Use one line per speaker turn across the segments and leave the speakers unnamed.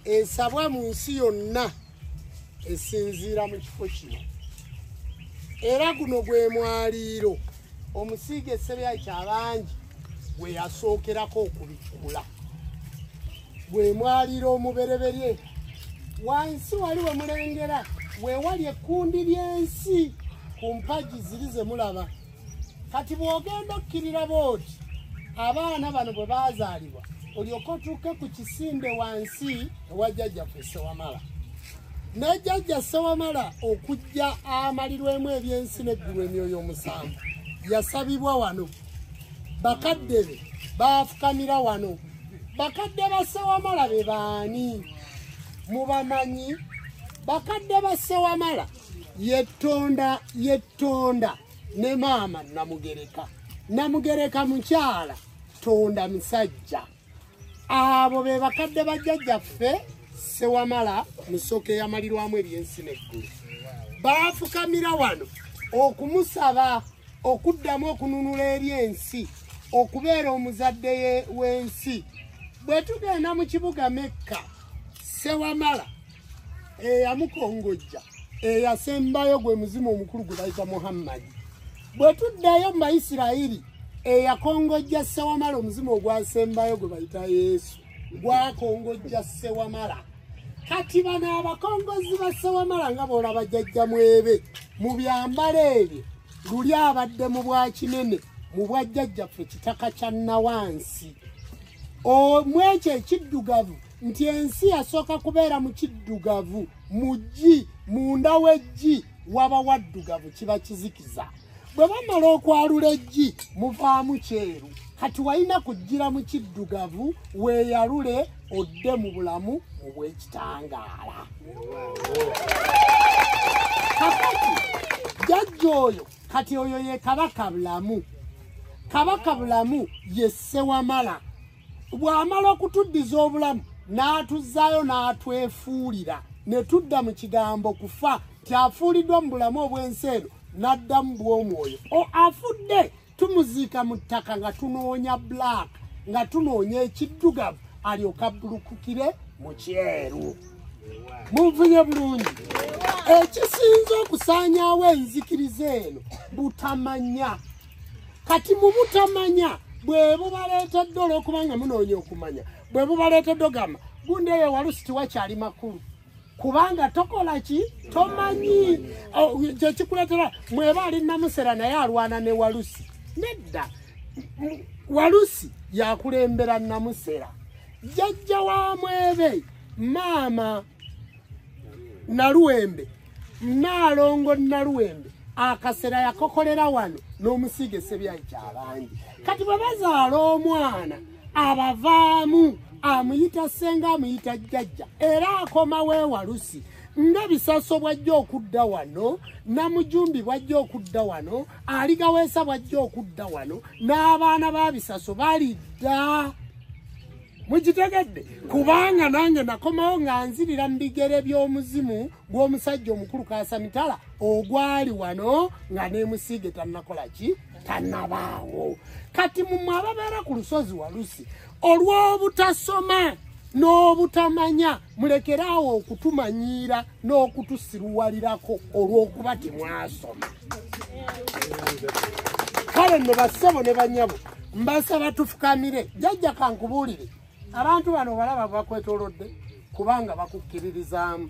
Esabwa mu nsi yonna esinziira mu kifo kino. Era guno gwe mwaliiro omusiige Ssebyayi Kyabangi gwe yasookerako okubikkula. Gwe mwaliiro omubereberye. Wansi wali we mulengera we wali ekkundi ly'ensi ku mpagi ziri ze mulaba. Kati bw'ogenda okkirira bw'oti abaana bano bwe baazaalibwa olyoke otuuke ku kisinde wansi ewa jjajjaffe Ssewamala. Ne jjajja Ssewamala okujja amalirwemu ebyensi n'eggulu emyoyo omusanvu yasabibwa wano. Bakadde be baafukamira wano. Bakadde ba Ssewamala be baani? Mubamanyi? Bakadde ba Ssewamala yettonda yettonda ne maama Namugereka. Namugereka mukyala, Tonda musajja. Abo be bakadde ba jjajjaffe Ssewamala Musoke eyamalirwamu ebyensi n'eggulu. Baafukamira wano okumusaba okuddamu okununula eri ensi, okubeera omuzadde w'ensi. Bwe tugenda mu kibuga Mekka, Ssewamala eyamukongojja eyasembayo gwe muzimu omukulu gwe bayita Muhammadi. Bwe tuddayo mu Bayisirayiri eyakongojja Ssewamala omuzimu ogwasembayo gwe bayita Yesu, gwakongojja Ssewamala. Kati bano abakongozi ba Ssewamala nga bw'olaba jjajja Mwebe mu byambalo ebyo luli abadde mu bwa kinene mu bwa jjajjaffe Kitaka kya Nawansi. Omwekyo ekiddugavu nti ensi yasooka kubeera mu kiddugavu, mu ggi, munda w'eggi waba waddugavu kiba kizikiza. Bwe bamala okwalula eggi muvaamu kyeru. Kati walina kujjira mu kiddugavu weeyalule odde mu bulamu obw'ekitangaala. Kakati jjajja oyo, kati oyo ye Kabaka Bulamu. Kabaka Bulamu ye Ssewamala. Bw'amala okutuddiza obulamu n'atuzzaayo n'atwefuulira ne tudda mu kigambo kufa nti afuuliddwa mu bulamu obw'ensi eno n'addamu bw'omwoyo. Afudde tumuziika mu ttaka nga tunoonya black, nga tunoonya ekiddugavu alyoke abbulukukire mu kyeru. Munfunye bulungi. Ekisinza okusaanyaawo enzikiriza eno butamanya. Kati mu butamanya bwe bubaleetedde olw'okubanga munoonya okumanya, bwe bubaleetedde ogamba gundi eyo Walusi tiwakyali makulu. Kubanga tokola ki? Tomanyi. Kye kikuleetera mweba ali Namusera naye alwana ne Walusi. Nedda. Walusi yakulembera Namusera. Jjajja wa Mwebe maama Naluwembe, Nnaalongo Naluwembe akasera yakokolera wano n'omusiige Ssebyayi Kyabangi. Kati bwe bazaala omwana abavaamu amuyita ssenga amuyita jjajja era akomawo ewalusi nga Bisaso bw'ajja okudda wano, Namujumbi bw'ajja okudda wano, Aligaweesa bw'ajja okudda wano, n'abaana ba Bisaso balidda. Mukitegedde? Kubanga nange nakomawo nga nzirira mu bigere by'omuzimu gw'omusajja omukulu Kaasamitala ogwali wano nga n'emusiige tannakola ki? Tannabaawo. Kati mmwe ababeera ku lusozi Walusi olw'obutasoma n'obutamanya mulekeraawo okutumanyiira n'okutusiruwalirako olw'okuba temwasoma. Kale nno bassebo ne bannyabo mbasaba tufukamire. Jjajja kankubuulire, abantu bano balaba bakwetoolodde kubanga bakukkiririzaamu.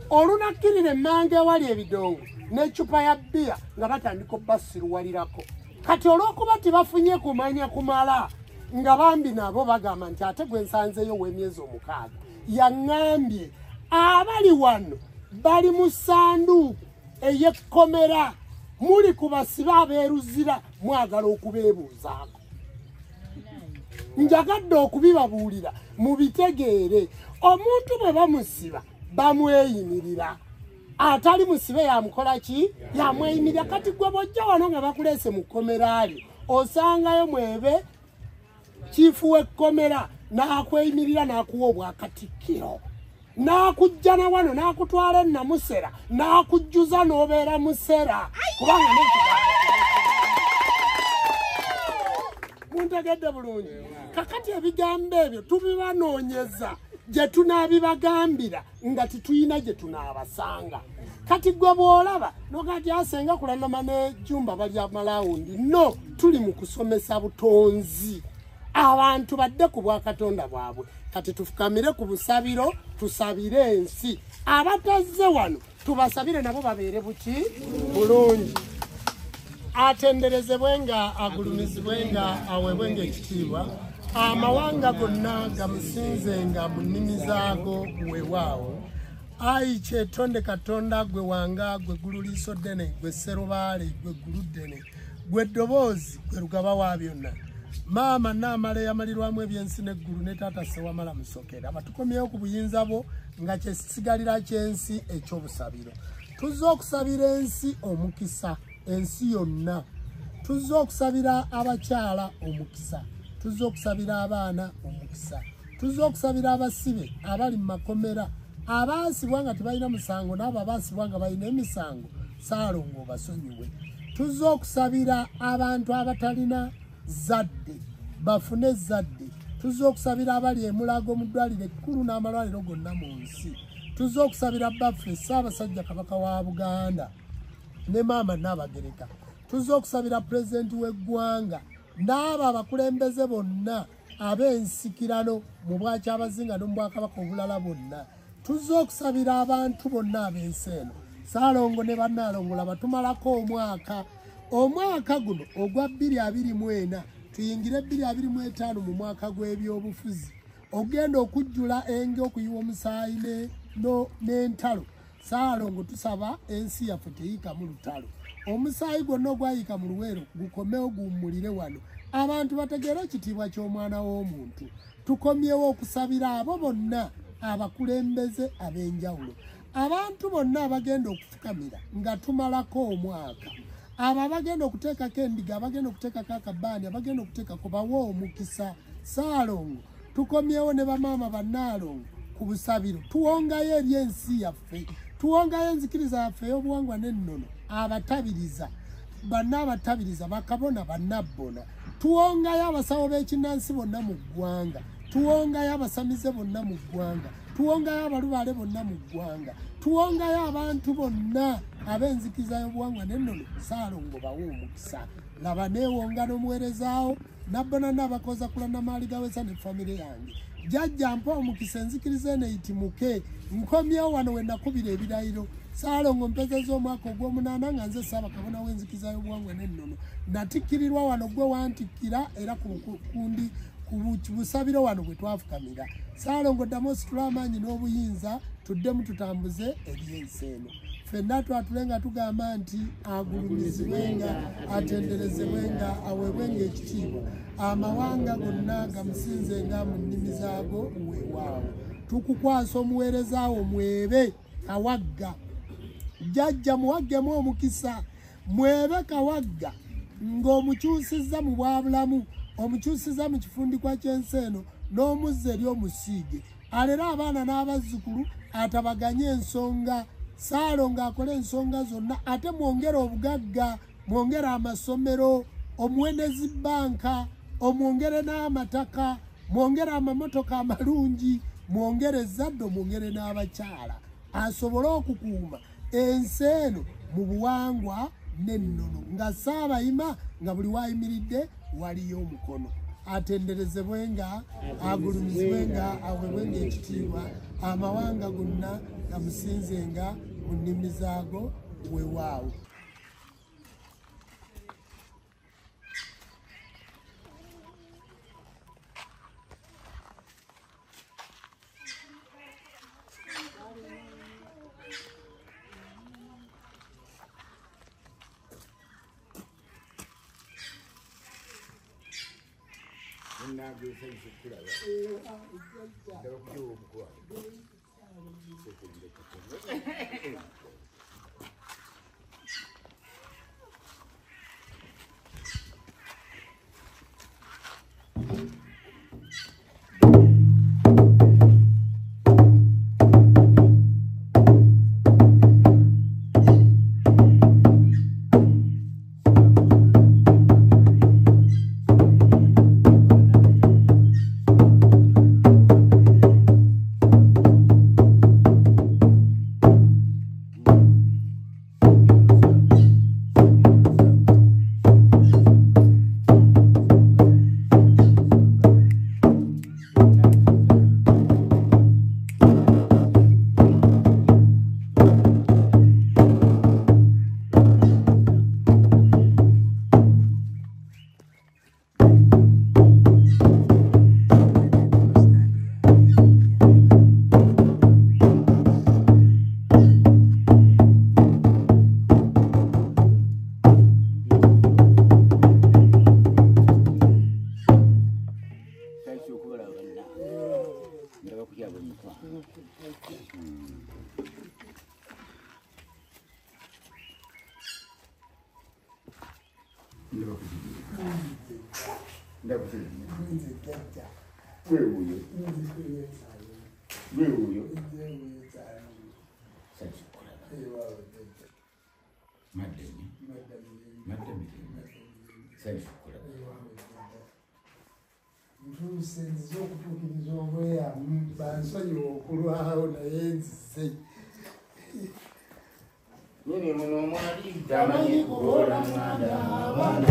Olunakkirira emmanga ewali ebidongo n'eccupa ya bbiya nga batandika obbasiruwalirako. Kati olw'okuba tebafunye kumanya kumala nga bambi nabo bagamba nti ate gwe nsanzeeyo w'emyezi 6 yaŋŋambye abali wano bali mu ssanduuku ey'ekkomera, muli ku basibe abeeruzira mwagala okubeebuuzaako. Njagadde okubibabuulira mubitegeere. Omuntu bwe bamusiba bamweyimirira, atali musibe yamukola ki? Yamweyimirira. Kati gwe bw'ojja wano nga bakuleese mu kkomera lyo osangayo Mwebe kiifu w'ekkomera n'akweyimirira n'akuwa obwakatikkiro, n'akujja na wano n'akutwala e Namusera n'akujjuza n'obeera musera. Kubanga n'ekigambo muntegedde bulungi. Kakati ebigambo ebyo tubibanoonyeza Gye tunaabibagambira nga tetulina gye tunaabasanga. Kati gwe bw'olaba n'ogamba asenga kulanama ne Jumba bali amalawundi. No, tuli mu kusomesa butonzi. Abantu badde ku bwakatonda bwabwe. Kati tufukamire ku busabiro, tusabire ensi. Abatazze wano tubasabire nabo babeere buki bulungi. Atenderezebwe nga agulumizibwe nga aweebwe ng'ekitiibwa. Amawanga gonna gamusinze nga mu nnimi zaago weewaawo. Ayi kyetonde Katonda gwe wanga gwe ggulu liiso ddene gwe sserubaale gwe ggulu ddene gwe ddoboozi gwe lugaba wa byonna. Maama naamala eyamalirwamu ebyensi n'eggulu ne taata Ssewamala Musokera abatukomyewo ku buyinza bwo nga kyesigalira ky'ensi eky'obusabiro. Tuzze okusabira ensi omukisa, ensi yonna. Tuzze okusabira abakyala omukisa, tuzze okusabira abaana omukisa, tuzze okusabira abasibe abali mu makomera, abaasibwa nga tebalina musango n'abo abaasibwa nga balina emisango, Ssaalongo obasonyiwe. Tuzze okusabira abantu abatalina zadde bafune ezzadde. Tuzze okusabira abali emulago mu ddwaliro ekkulu n'amalwaliro gonna mu nsi. Tuzze okusabira bbaffe Ssaabasajja Kabaka wa Buganda ne maama Nnaabagereka. Tuzze okusabira pulezidenti w'eggwanga n'abo abakulembeze bonna ab'ensikirano mu bwakyabazinga ne mu bwakabaka obulala bonna. Tuzze okusabira abantu bonna ab'ensi eno. Ssaalongo ne bannaalongo laba tumalako omwaka. Omwaka guno ogwa 2024 tuyingire 2025 mu mwaka gw'ebyobufuzi ogenda okujjula enge okuyiwa omusaayi n'entalo. Ssaalongo tusaba ensi yaffe teyiikamu lutalo. Omusaayi gwonna ogwayiika mu Luweero gukomewo guwummulire wano. Abantu bategeere ekitiibwa ky'omwana w'omuntu. Tukomyewo okusabira abo bonna abakulembeze ab'enjawulo. Abantu bonna abagenda okufukamira nga tumalako omwaka. Abo abagenda okuteekako endiga, abagenda okuteekako akabaani, abagenda okuteekako bawe omukisa. Ssaalongo tukomyewo ne bamaama bannaalongo ku busabiro. Tuwongayo eri ensi yaffe, tuwongayo enzikiriza yaffe ey'obuwangwa n'ennono. Abatabiriza banna, abatabiriza bakabona bannabbona. Tuwongayo abasawo b'ekinnansi bonna mu ggwanga, tuwongayo abasamize bonna mu ggwanga, tuwongayo abalubaale bonna mu ggwanga, tuwongayo abantu bonna ab'enzikiriza y'obuwangwa n'ennono. Ssaalongo bawe omukisa. Laba neewonga n'omuweerezaawo nabbona n'abakoza kulanamaali gawesa ne famire yange. Jjajja mpa omukisa enzikiriza eno eyitimuke. Nkomyewo wano we nakubira ebirayiro. Ssaalongo mpezezza omwaka ogw'omunaana nga nze Ssaabakabona w'enzikiriza y'obuwangwa n'ennono. Natikkirirwa wano gwe wantikkira era kundi ku busabiro wano bwe twafukamira. Ssaalongo ddamu ositule amaanyi n'obuyinza tuddemu tutambuze ebyensi eno. Ffenna twatule nga tugamba nti agulumizibwenga atenderezebwenga aweebwenga ekitiibwa. Amawanga gonna gamusinzenga mu nnimi zaago weewaawo. Tukukwasa omuweerezaawo Mwebe Kawagga. Jjajja muwaggemu omukisa. Mwebe Kawagga ng'omukyusizza mu bwabulamu, omukyusizza mu kifundikwa ky'ensi eno n'omuzza eri omusiige. Alere abaana n'abazzukulu atabaganye ensonga. Ssaalongo akole ensonga zonna ate mwongere obugagga, mwongere amasomero, omuwe ne zibbanka, omwongere n'amataka, mwongere amamotoka amalungi, mwongere ezzadde, omwongere n'abakyala asobole okukuuma ensi eno mu buwangwa n'ennono nga Ssaabayima nga buli waayimiridde waliyo omukono. Atenderezebwenga agulumizibwenga aweebwenga ekitiibwa. Amawanga gonna gamusinzenga mu nnimi zaago weewaawo.
Munnange nsanyuse okukulaba. Ndaba kukiwa omukwano. Sooka katono.
Ntuuse nzize okutuukiriza obweyamu bansonyiwe okulwawo naye nzize.
Nyini muno mwali tamanyi kubola mwana abaana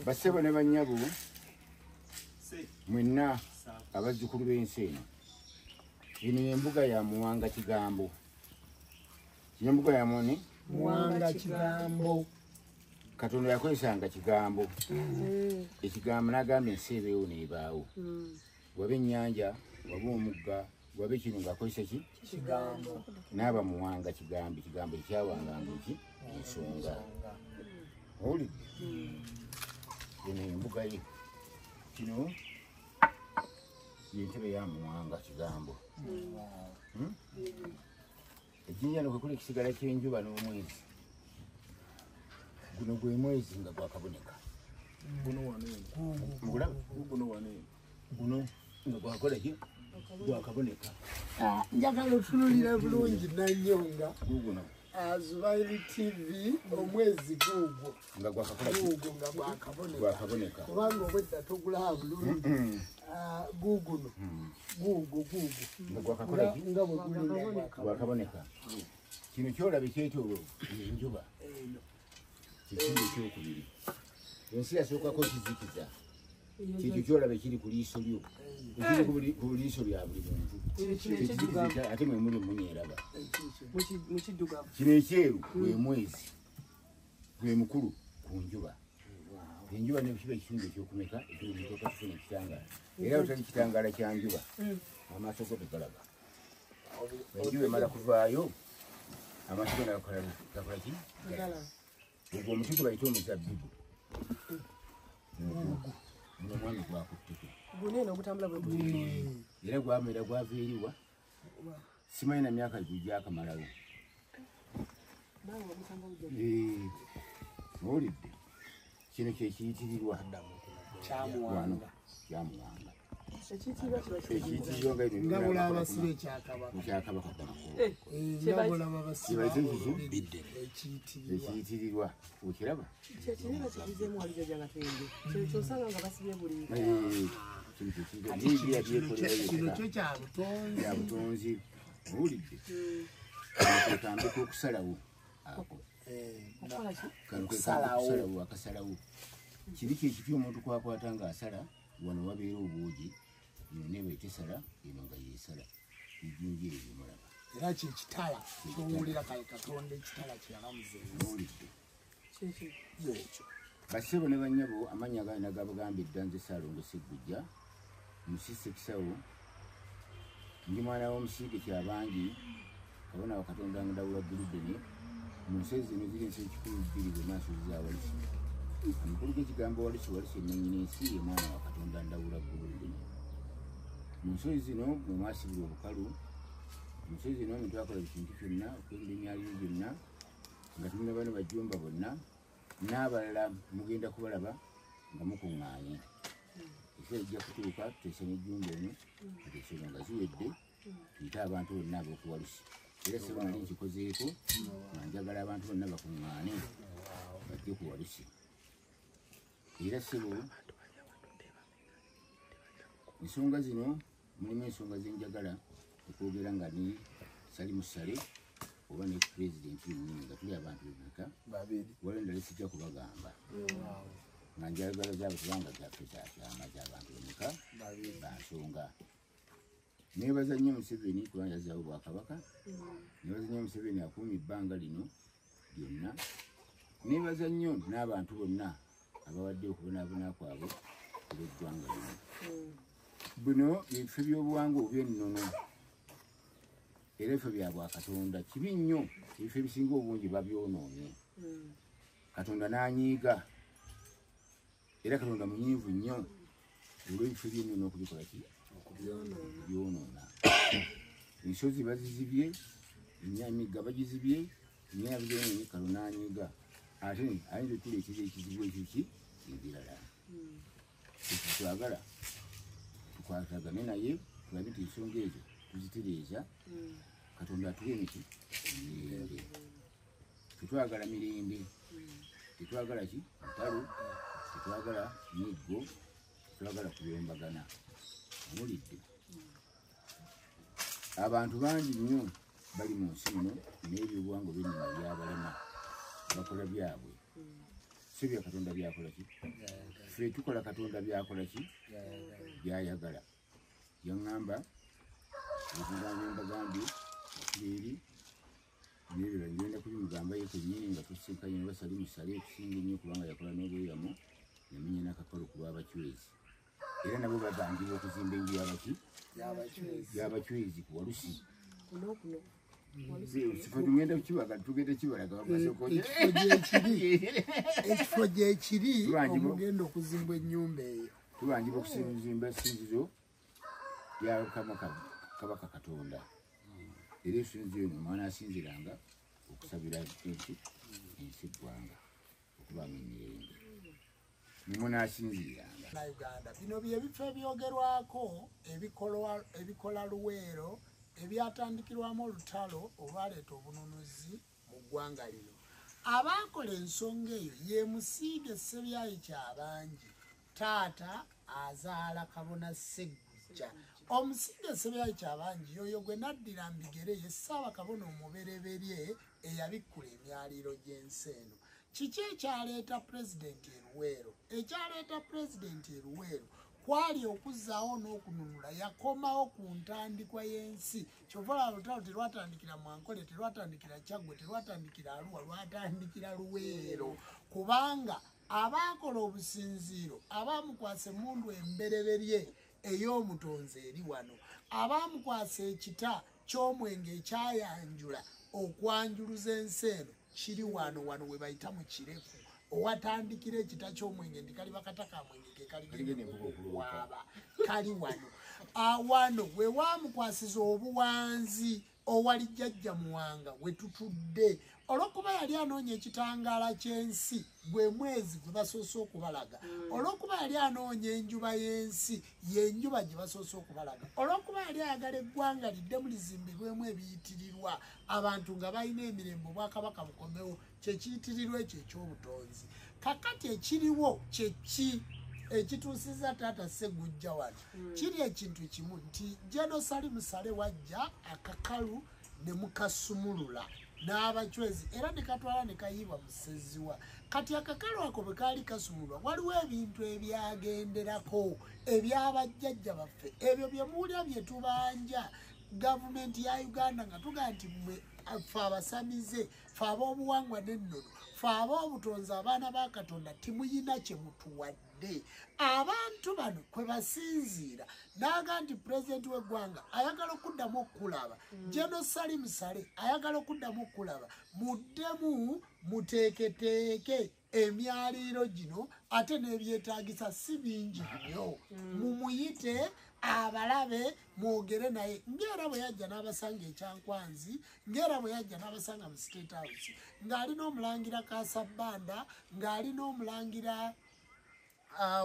Bassebo ne bannyabo mwenna abazzukulu b'ensi eno, eno y'embuga ya Muwanga Kigambo. Embuga ya muni?
Muwanga Kigambo.
Katonda yakozesanga kigambo. Ekigambo n'agamba ensi ebeewo n'ebaawo. Waba ennyanja, waba omugga, waba ekino ng'akozesa ki?
Kigambo.
N'aba Muwanga Kigambo, ekigambo ekyawanganga eki? Ensonga. Owulidde? Eno embuga ye. Kino y'entebe ya Muwanga Kigambo. Ejjinja no kwe kuli ekisigala ky'enjuba n'omwezi. Guno gwe mwezi nga gwakaboneka.
Guno wano eno.
Mugulaba?
Guno wano eno.
Guno nga gwakola ki? Gwakaboneka.
Njagala otunuulira bulungi Nanyonga.
Guguno.
Zubairi TV omwezi gugwo
nga gwakakola
gugwo nga gwakaboneka.
Gwakaboneka.
Kubanga obwedda togulaba bulungi. Guguno. Gugwo gugwo.
Nga gwakakola ki?
Nga bwe guli nga
gwakaboneka. Kino kyolaba ekyetooloovu enjuba. Kitundu ekyokubiri. Ensi yasookako kizikiza. Kikyo kyolaba ekiri ku liiso lyo. Ekiri ku liiso lya buli muntu. Ekizikiza ate mwe muli munyeeraba. Kino ekyeru gwe mwezi. Gwe mukulu ku njuba. Enjuba ne kiba ekitundu ekyokumeka ekyokumeka kifuna ekitangaala. Era otali kitangaala kya njuba. Amaaso go tegalaba. Enjuba emala kuvaayo amaaso go gakola ki? Ogwo omuti gwe bayita omuzabbibu. Guno omwami gwakutteko.
Guno ogutambula bwe guti.
Era gwamera gwava eriwa. Simanyi na myaka gyakamalawo. Owulidde? Kino kye kiyitirirwa
Kyamuwanga.
Kyamuwanga. Ekiyitirirwa
nga bulaba basibe ekyakabaka.
Ekyakabaka
Nga bulaba basibe ekiyitirirwa.
Ekiyitirirwa okiraba?
Kyekinene kigizeemu wali jjajja nga tuyingira. Kyosanga nga basibye buli.
Kino kyo kya butonzi.
Kya butonzi. Owulidde? Otandika okusalawo ako. Okusalawo akasalawo. Kiri kyekiti omuntu kwakwata ng'asala wano wabeera obwogi eno neeba etesala eno nga yeesala ejjinja eryo mulaba.
Era kyekitala ky'owulira kale Katonda ekitala kye yalamuza ensi.
Owulidde? Ekyo. Bassebo ne bannyabo amannya gange nagabagamba edda nze Ssaalongo Sseggujja Musisi Kisawo ndi mwana w'omusiige Kyabangi kabona wa Katonda Ndawula Guludeni mu nsi zino ziri ensi 20 zonna nsozi za Walusi. Amakulu g'ekigambo Walusi Walusi ennannyini ensi ye mwana wa Katonda Ndawula Guludeni. Mu nsozi zino mwe mwasibirwa obukalu, mu nsozi zino mwe twakola buli kintu kyonna okwerinda emyaliro gyonna nga tulina bano bajjumba bonna n'abalala mugenda kubalaba nga mukuŋŋaanye. Ekiseera kijja kutuuka tuteese n'ejjumba eno kati ensonga nga ziwedde tuyite abantu bonna ab'oku Walusi. Era ssebo nali nkikozeeko nga njagala abantu bonna bakuŋŋaane bajje ku Walusi. Era ssebo ensonga zino mulimu ensonga ze njagala okwogera nga ni Sali Musale oba ne pulezidenti yennyini nga tuli abantu bameka
babiri
waliwo endala sijja kubagamba nga njagala zaabwe kubanga zaffe zakyama z'abantu bameka bansonga. Neebaza nnyo Museveni kubanga yazzaawo Bwakabaka, neebaza nnyo Museveni akuumye ebbanga lino lyonna, neebaza nnyo n'abantu bonna abawadde okubonaabona kwabwe olw'eggwanga lino. Bino ebifo by'obuwangwa oby'ennono era ebifo bya Bwakatonda kibi nnyo ebifo ebisinga obungi babyonoonye. Katonda n'anyiiga era Katonda munyiivu nnyo olw'ebifo by'ennono okubikola ki? Okubyonoona. Ensozi bazizibye, emigga bagizibye, ennyanja bagyonoonye, Katonda n'anyiiga ate ayinza okutuleetera ekizibu ekyo ki ebirala. Ekyo twagala tukwatagane naye tulabe nti ensonga ezo tuzitereeza Katonda atuwe emiti emirembe. Tetwagala mirembe, tetwagala ki ntalo, tetwagala miggo, tetwagala kuyombagana. Owulidde? Abantu bangi nnyo bali mu nsi muno n'ebyobuwangwa by'ennono byabalema bakola byabwe si bya Katonda byakola ki? Ffe tukola Katonda byakola ki? Byayagala. Yaŋŋamba ebigambo mbagambye eri n'ebirala ngenda kubimugamba ye kennyini nga tusisinkanye ne Basali Musale okusinga ennyo kubanga yakola n'obweyamo yamenya n'akakalo ku lw'Abachwezi. Era nabo babangibwa okuzimba enju y'abaki? Y'Abachwezi ku Walusi. Tugenda kukibaga tugenda kibalaga
ekifo gyekiri omugenda okuzimba ennyumba eyo.
Tubangibwa okuzimba essinzizo lya Kabaka Katonda. Era essinzizo eno omwana asinziranga okusabira ensi eggwanga okubanga emirembe. Nimunaasinziiranga.
Uganda bino bye bifo ebyogerwako ebikola Luweero ebyatandikirwamu olutalo olwaleeta obununuzi mu ggwanga lino. Abaakola ensonga eyo ye Musiige Ssebyayi Kyabangi, taata azaala Kabona Sseggujja. Omusiige Ssebyayi Kyabangi y'oyo gwe naddira mbigere ye Ssaabakabona omubereberye eyabikkula emyaliro gy'ensi eno. Kiki ekyaleeta pulezidenti e Luweero? Ekyaleeta pulezidenti e Luweero kwali okuzzaawo n'okununula. Yakomawo ku ntandikwa y'ensi. Kyova olaba olutalo terwatandikira Mwankole, terwatandikira Kyaggwe, terwatandikira Arua, lwatandikira Luweero. Kubanga abaakola obusinziiro, abaamukwasa emmundu embereberye ey'omutonzi eri wano, abaamukwasa ekita ky'omwenge ekyayanjula okwanjuluza ensi eno kiri wano wano we bayita mu kirefu owatandikira ekita ky'omwenge nti kali bakataka mwenge ke kaligenda okuwaaba kali wano. Wano we waamukwasiza obuwanzi Owali jjajja Muwanga we tutudde, olw'okuba yali anoonya ekitangaala ky'ensi gwe mwezi gwe basoose okubalaga, olw'okuba yali anoonya enjuba y'ensi y'enjuba gye basoose okubalaga, olw'okuba yali ayagala eggwanga liddemu lizimbibwemu ebiyitirirwa abantu nga balina emirembe, obwakabaka bukomewo, kyekiyitirirwa ekyo eky'obutonzi. Kakati ekiriwo kyeki ekituusiza taata Ssegujja wano kiri ekintu kimu nti General Salim Saleh wajja akakalu ne mukasumulula n'abachwezi era ne katwala ne kayiibwa mu Sseziwa. Kati akakalu ako bwe kaali kasumulwa waliwo ebintu ebyagenderako ebyabajjajja baffe, ebyo bye muwulira bye tubanja gavumenti ya Uganda nga tugamba nti mmwe ffe abasamize, ffe ab'obuwangwa n'ennono, ffe ab'obutonzi, abaana ba Katonda, timuyina kye mutuwadde. Abantu bano kwe basinziira n'aga nti pulezidenti w'eggwanga ayagala okuddamu okulaba, General Salim Saleh ayagala okuddamu okulaba, muddemu muteeketeeke emyaliiro gino ate n'ebyetaagisa si bingi nnyo, mumuyite abalabe mwogere naye, ng'era bwe yajja n'abasanga ekyankwanzi, ng'era bwe yajja n'abasanga mu State House, ng'alina omulangira Kasabbanda, ng'alina omulangira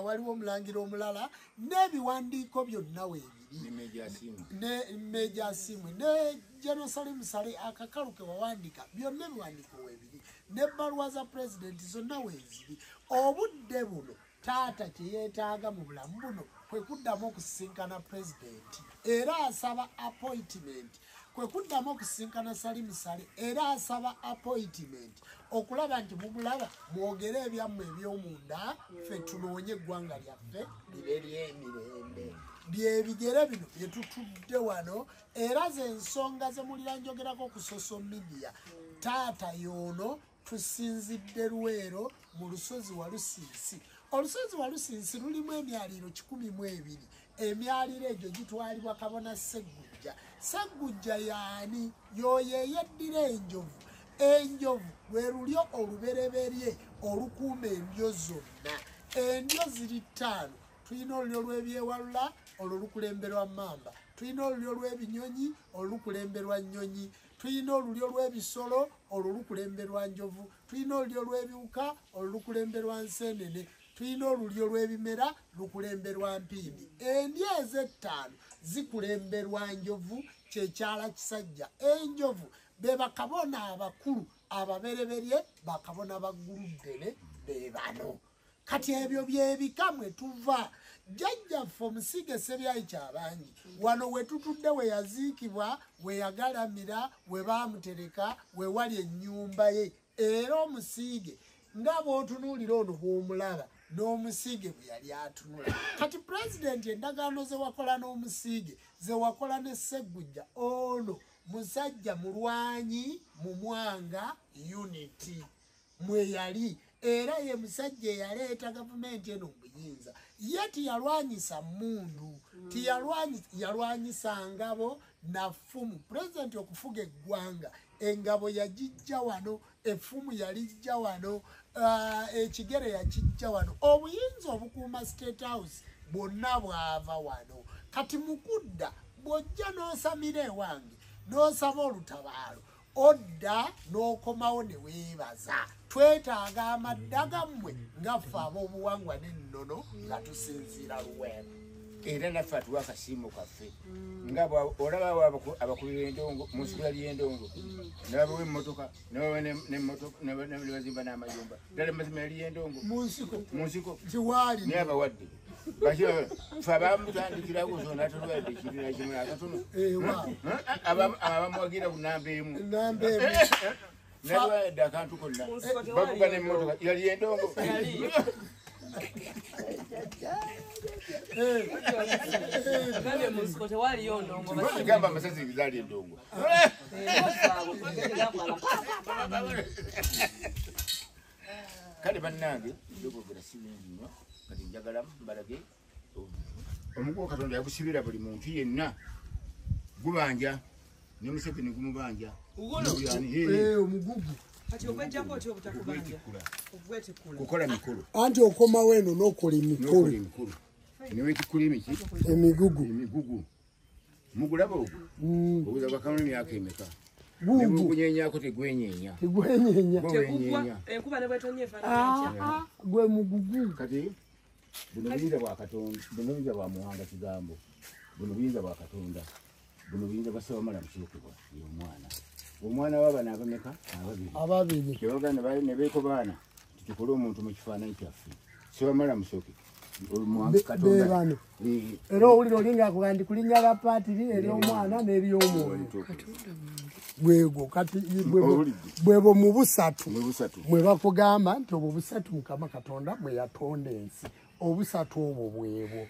waliwo omulangira omulala n'ebiwandiiko byonna weebiri ne Meja Asiimwe ne General Salim Saleh akakalu ke wawandiika byonna ebiwandiiko weebiri n'ebbaluwa za pulezidenti zonna weeziri. Obudde buno taata kye yeetaaga mu bulamu buno kwe kuddamu okusisinkana pulezidenti, era asaba appointment, kwe kuddamu okusisinkana Salim Saleh, era asaba appointment okulaba nti mumulaba mwogere ebyammwe eby'omunda, ffe tunoonye eggwanga lyaffe libe ly'emirembe. Byebigere bino bye tutudde wano, era ze ensonga ze mulira njogerako ku social media. Taata y'ono tusinzidde Luweero mu lusozi Walusiisi. Olusozi Walusiisi lulimu emyaliiro 102. Emyaliiro egyo gitwalibwa Kabona Ssegujja. Ssegujja y'ani? Y'oyo eyeddira enjovu. Enjovu lwe lulyo olubereberye olukuuma endyo zonna. Endyo ziri 5. Tulina olulyo lw'ebyewalula olwo lukulemberwa mmamba, tulina olulyo lw'ebinyonyi olwo lukulemberwa nnyonyi, tulina olulyo lw'ebisolo olwo lukulemberwa njovu, tulina olulyo lw'ebiwuka olwo lukulemberwa nseenene, tulina olulyo lw'ebimera lukulemberwa mpindi. Endyo ez'ettaano zikulemberwa njovu, kyekyala kisajja. Enjovu be bakabona abakulu ababereberye, bakabona ba Gguluddene be bano. Kati ebyo byebika mwe tuva. Jjajjaffe omusiige Ssebyayi Kyabangi wano we tutudde we yaziikibwa, we yagalamira, we baamutereka, we wali ennyumba ye. Era omusiige nga bw'otunuulira ono bw'omulaba n'omusiige bwe yali atunula. Kati pulezidenti endagaano ze wakola n'omusiige ze wakola ne Ssegujja, ono musajja mulwanyi mu Mwanga unity mwe yali, era ye musajja eyaleeta gavumenti eno mu buyinza. Ye tiyalwanyisa mmundu, yalwanyisa ngabo na ffumu. Pulezidenti okufuga eggwanga engabo yagijja wano, effumu yalijja wano, ekigere yakijja wano. Obuyinza obukuuma State House bwonna bwava wano. Kati mukudda bw'ojja n'osamira ewange n'osaba olutabaalo, odda n'okomawo ne weebaza. Twetaaga amadda gammwe nga ffe ab'obuwangwa n'ennono nga tusinziira Luweero.
Era naffe atuwa akasiimo kaffe nga olaba abakubi b'endongo mu nsiko yali endongo ne babawa emmotoka ne babawa n'emmotoka ne bazimba n'amayumba. Ddala mazima yali endongo
mu nsiko
mu nsiko
tiwaali
naye abawadde ffe abamutandikirako zonna tolwadde ekintu nakimu akatono abamuwagira ku namba emu
namba emu
nawadde akantu konna bavuga n'emmotoka yali endongo.
Gambye mu nsiko tewaliyo ndongo.
Gamba amasasi zaali endongo. Kale bannange ebyokwogera si bingi nnyo, kati njagala mbalage omugugu Katonda yagusibira buli muntu yenna, gubanja ne Museveni gumubanja
omugugu.
Kati ogwejjako otya obutakubanja? Ogwetikkula.
Kukola mikolo.
Anti okomawo eno n'okola emikolo.
N'okola emikolo. Neweetikkula emiki?
Emigugu.
Emigugu. Mugulaba ogwo obuza bwakamu emyaka emeka?
Gugu
Negukunyenyako tegwenyeenya.
Tegwenyeenya.
Tegugwa enkuba ne bwetonnya efaanana
etya. Gwe mugugu.
Kati buno buyinza bwa Katonda, buno buyinza bwa Muwanga Kigambo, buno buyinza bwa Katonda, buno buyinza bwa Ssewamala Musookebwa, ye omwana. Omwana w'abana abameka? Ababiri.
Ababiri.
Tebaganda bali ne beekobaana tukole omuntu mu kifaananyi kyaffe. Ssewamala Musoke. Katonda.
Era owulira olinga akugamba nti kulinnya lya paatiri ery'omwana n'ery'omwoyo. Bwegwo kati bwebwo mu busatu mwe bakugamba nti obwo busatu Mukama Katonda mwe yatonda ensi. Obusatu obwo bwebwo.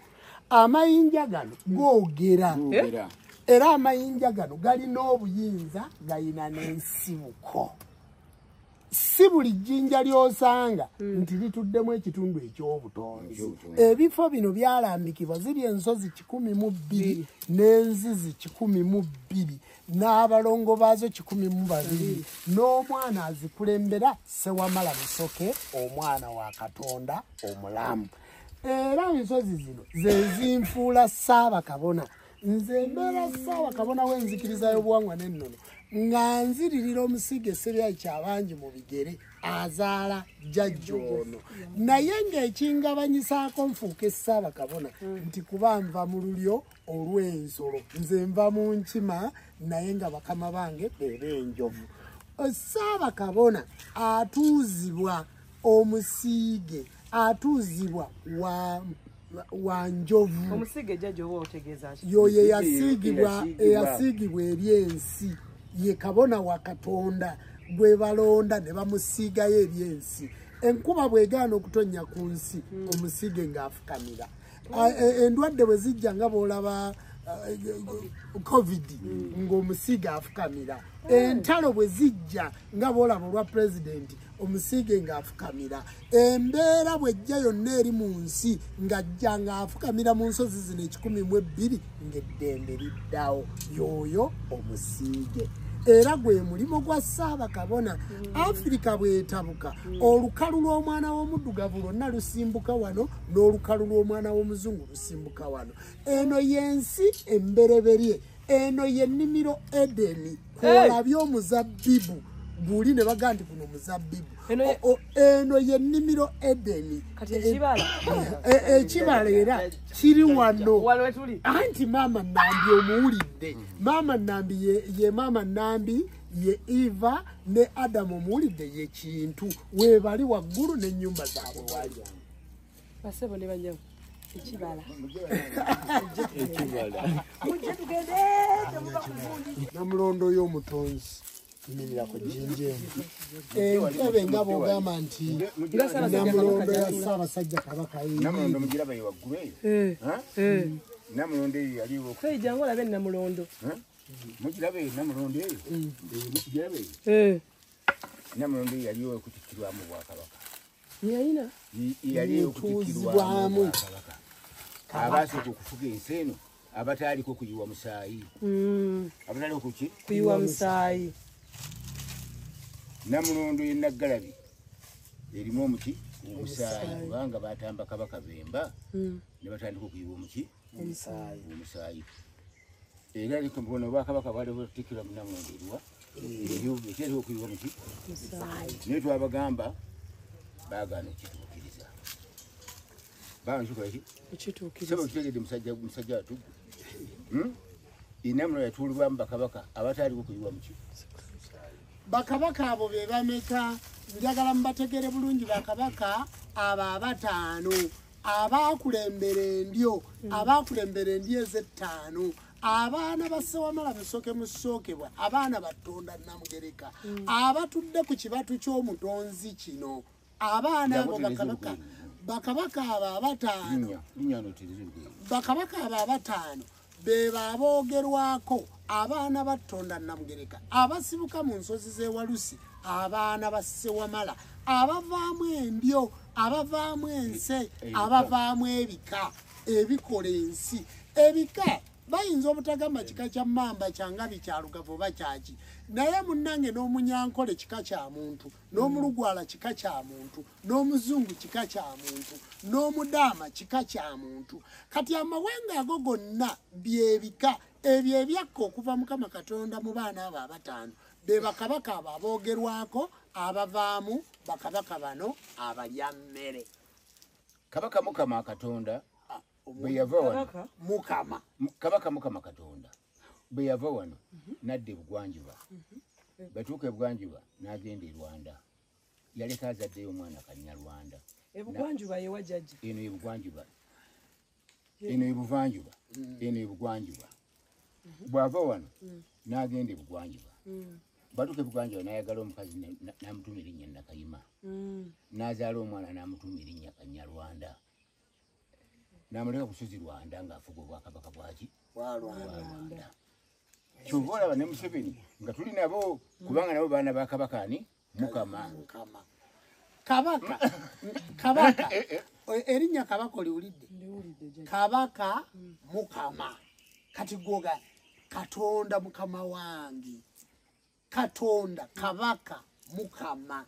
Amayinja gano googera. Era amayinja gano galina obuyinza, galina n'ensibuko. Si buli jjinja ly'osanga nti lituddemu ekitundu eky'obutonzi. Ebifo bino byalambikibwa, ziri ensozi 102 n'enzizi 102 n'abalongo baazo 102 n'omwana azikulembera Ssewamala Musoke, omwana wa Katonda omulamu. Era ensozi zino ze zinfuula Ssaabakabona. Nze mbeera Ssaabakabona w'enzikiriza y'obuwangwa n'ennono, nga nziririra omusiige Sseryayi Kyabangi mu bigere azaala jjajja ono. Naye ng'ekingabanyisaako nfuuke Ssaabakabona nti kuba nva mu lulyo olw'ensolo, nze nva mu nkima naye nga bakama bange be b'enjovu. Ssaabakabona atuuzibwa omusiige, atuuzibwa wa njovu.
Omusiige jjajja oba otegeeza ki?
Yoyo eyasigibwa eri ensi, ye kabona wa Katonda gwe balonda ne bamusiigayo eri ensi. Enkuba bw'egaana okutonnya ku nsi, omusiige ng'afukamira. Endwadde bwe zijja nga bw'olaba COVID, ng'omusiige afukamira. Entalo bwe zijja nga bw'olaba olwa pulezidenti, omusiige ng'afukamira. Embeera bw'ejja yonna eri mu nsi ng'ajja ng'afukamira mu nsozi zino 102 ng'eddembe liddawo. Y'oyo omusiige. Era gwe mulimu gwa Ssaabakabona. Afirika bw'etabuka, olukalu lw'omwana w'omuddugavu lwonna lusimbuka wano, n'olukalu lw'omwana w'omuzungu lusimbuka wano. Eno y'ensi embereberye, eno y'ennimiro Edeni, kw'olabye omuzabbibu guli ne bagamba nti guno muzabbibu. Eno y'ennimiro Edeni.
Kati ekibala.
Ekibala era kiri wano. Anti Maama Nambi omuwulidde. Maama Nambi ye Maama Nambi ye Eva ne Adamu omuwulidde ye kintu. Weebali waggulu n'ennyumba zaabwe wali.
Basebo ne bannyabo. Ekibala.
Ekibala.
Mujje tugende temuva ku gundi.
Namulondo y'omutonzi. Yimirira ku jjinja eno. Entebe nga bw'ogamba nti Namulondo ya Ssaabasajja Kabaka.
Namulondo mugiraba ye waggulu eyo. Namulondo eyo yaliwo.
Jangu olabe Namulondo.
Mugiraba eyo Namulondo eyo. Mugiraba eyo. Namulondo eyo yaliwo okutikkirwamu Obwakabaka.
Yalina?
Yaliwo okutikkirwamu Obwakabaka. Abaasooka okufuga ensi eno abataaliko kuyiwa musaayi. Abataaliko kuki?
Kuyiwa musaayi.
Namulondo ye Naggalabi erimu omuti omusaayi, kubanga batamba Kabaka Bemba ne batandika okuyiwa omuki omusaayi. Era bona Obwakabaka bwali butikkirwa mu Namulondo eriwa ekyaliwo okuyiwa omuki omusaayi. Naye twabagamba baagaana okukituukiriza. Baagaana okukikola ki?
Okukituukiriza.
Ssebo okitegedde musajja watuggu. Namulondo yatuulibwamu bakabaka abataaliko kuyiwa muki.
Bakabaka abo be bameka? Njagala mubategere bulungi. Bakabaka abo abataano abaakulembera endyo, abaakulembera endyo ez'ettaano, abaana ba Ssewamala Musoke Musookebwa, abaana ba Ttonda Namugereka, abatudde ku kibatu ky'omutonzi kino, abaana abo bakabaka, bakabaka abo abataano, bakabaka abo abataano be baboogerwako abaana ba Ttonda Namugereka, abasibuka mu nsozi z'e Walusi, abaana ba Ssewamala, abavaamu endyo, abavaamu ense, abavaamu ebika ebikola ensi. Ebika bayinza obutagamba kika kya mmamba, kya ngabi, kya lugavu oba kyaki, naye munnange n'omunyankole kika kya muntu, n'omulugwala kika kya muntu, n'omuzungu kika kya muntu, n'omudaama kika kya muntu. Kati amawanga ago gonna byebika. Ebyo ebyakka okuva Mukama Katonda mu baana abo abataano be bakabaka abo aboogerwako abavaamu bakabaka bano abalya mmere.
Kabaka Mukama Katonda bwe yava wano,
Mukama
Kabaka Mukama Katonda bwe yava wano n'adda ebugwanjuba, batuuka ebugwanjuba n'agenda e Rwanda. Yaleka azaddeyo omwana Kanyarwanda.
Ebugwanjuba ye wa jjajja?
Eno ebugwanjuba, eno ebuvanjuba, eno ebugwanjuba. Bw'ava wano n'agenda ebugwanjuba, batuuka ebugwanjuba n'ayagala omukazi n'amutuma erinnya Nakayima, n'azaala omwana n'amutuma erinnya Kanyarwanda, n'amuleka ku lusozi Rwanda ng'afuga obwakabaka bwaki?
Bwa
Rwanda. Kyova olaba ne Museveni nga tuli nabo, kubanga nabo baana ba Kabaka ani? Mukama.
Kabaka, Kabaka, erinnya Kabaka oliwulidde? Kabaka Mukama. Kati goga Katonda Mukama wange, Katonda Kabaka Mukama,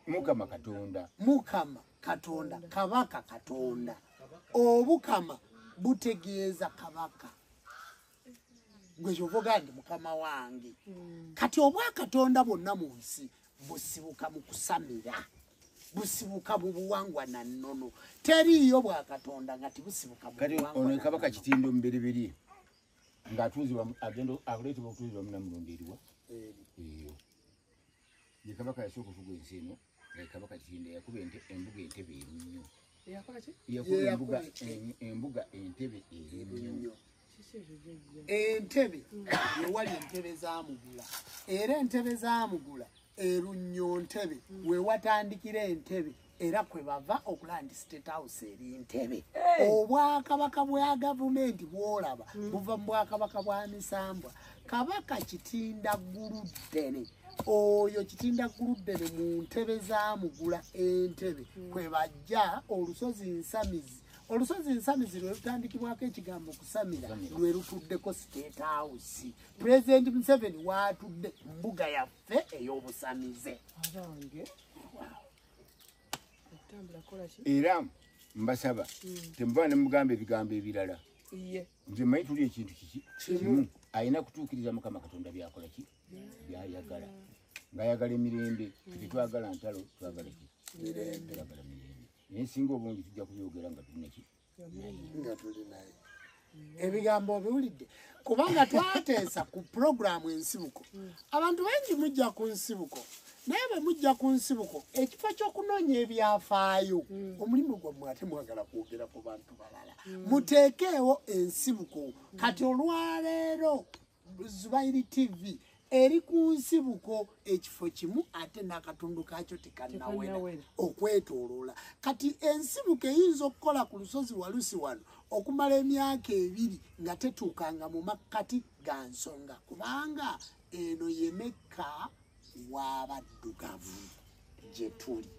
Mukama Katonda,
Mukama Katonda, Kabaka Katonda. Obukama butegeeza Kabaka. Gwe ky'ovuga nti Mukama wange. Kati obwakatonda bwonna mu nsi busibuka mu kusamira, busibuka mu buwangwa na nnono. Teriiyo bwakatonda nga tibusibuka mu
Kati
buwangwa
ono
na
Kabaka
nnono.
Kitindo Mubereberye ng'atuuzibwa agenda akuleetebwa okutuuzibwa Munamulondo eriwa eyo. Ye Kabaka yasooka okufuga ensi eno, nga Kabaka Kitindo yakuba embuga entebe erunnyo.
Yakola ki?
Yakuba embuga entebe erunnyo.
Entebe ewali entebe za Mugula, era entebe za Mugula erunnyo ntebe we watandikira entebe, era kwe bava okulaba nti State House eri ntebe. Obwakabaka bwa gavumenti bw'olaba buva mu bwakabaka bwa misambwa. Kabaka Kitinda Gguluddene, oyo Kitinda Gguluddene mu ntebe za Mugula entebe kwe bajja olusozi Nsamizi. Olusozi Nsamizi lwe lutandikibwako ekigambo kusamira, lwe lutuddeko State House. President Museveni waatudde mbuga yaffe ey'obusamize.
Abange. Okutambula kola ki?
Era mbasaba temuva ne mugamba ebigambo ebirala. Nze mmanyi tuli ekintu kiki kimu, alina kutuukiriza Mukama Katonda by'akola ki? By'ayagala. Ng'ayagala emirembe, tetwagala ntalo, twagala ki? Twagala mirembe. Naye singa obungi tujja kubyogera nga tulina ki?
Nga tuli naye. Ebigambo obiwulidde, kubanga twateesa ku pulogulaamu ensibuko. Abantu bangi mujja ku nsibuko, naye bwe mujja ku nsibuko ekifo ky'okunoonya ebyafaayo, omulimu gwammwe ate mwagala kwogera ku bantu balala. Muteekeewo ensibuko. Kati olwaleero Zubairi TV eri ku nsibuko ekifo kimu ate n'akatundu kaakyo tekannawera okwetooloola. Kati ensibuko eyinza okukola ku lusozi Walusi wano okumala emyaka 2 nga tetuukanga mu makkati ga nsonga, kubanga eno ye Mekka w'abaddugavu gye tuli.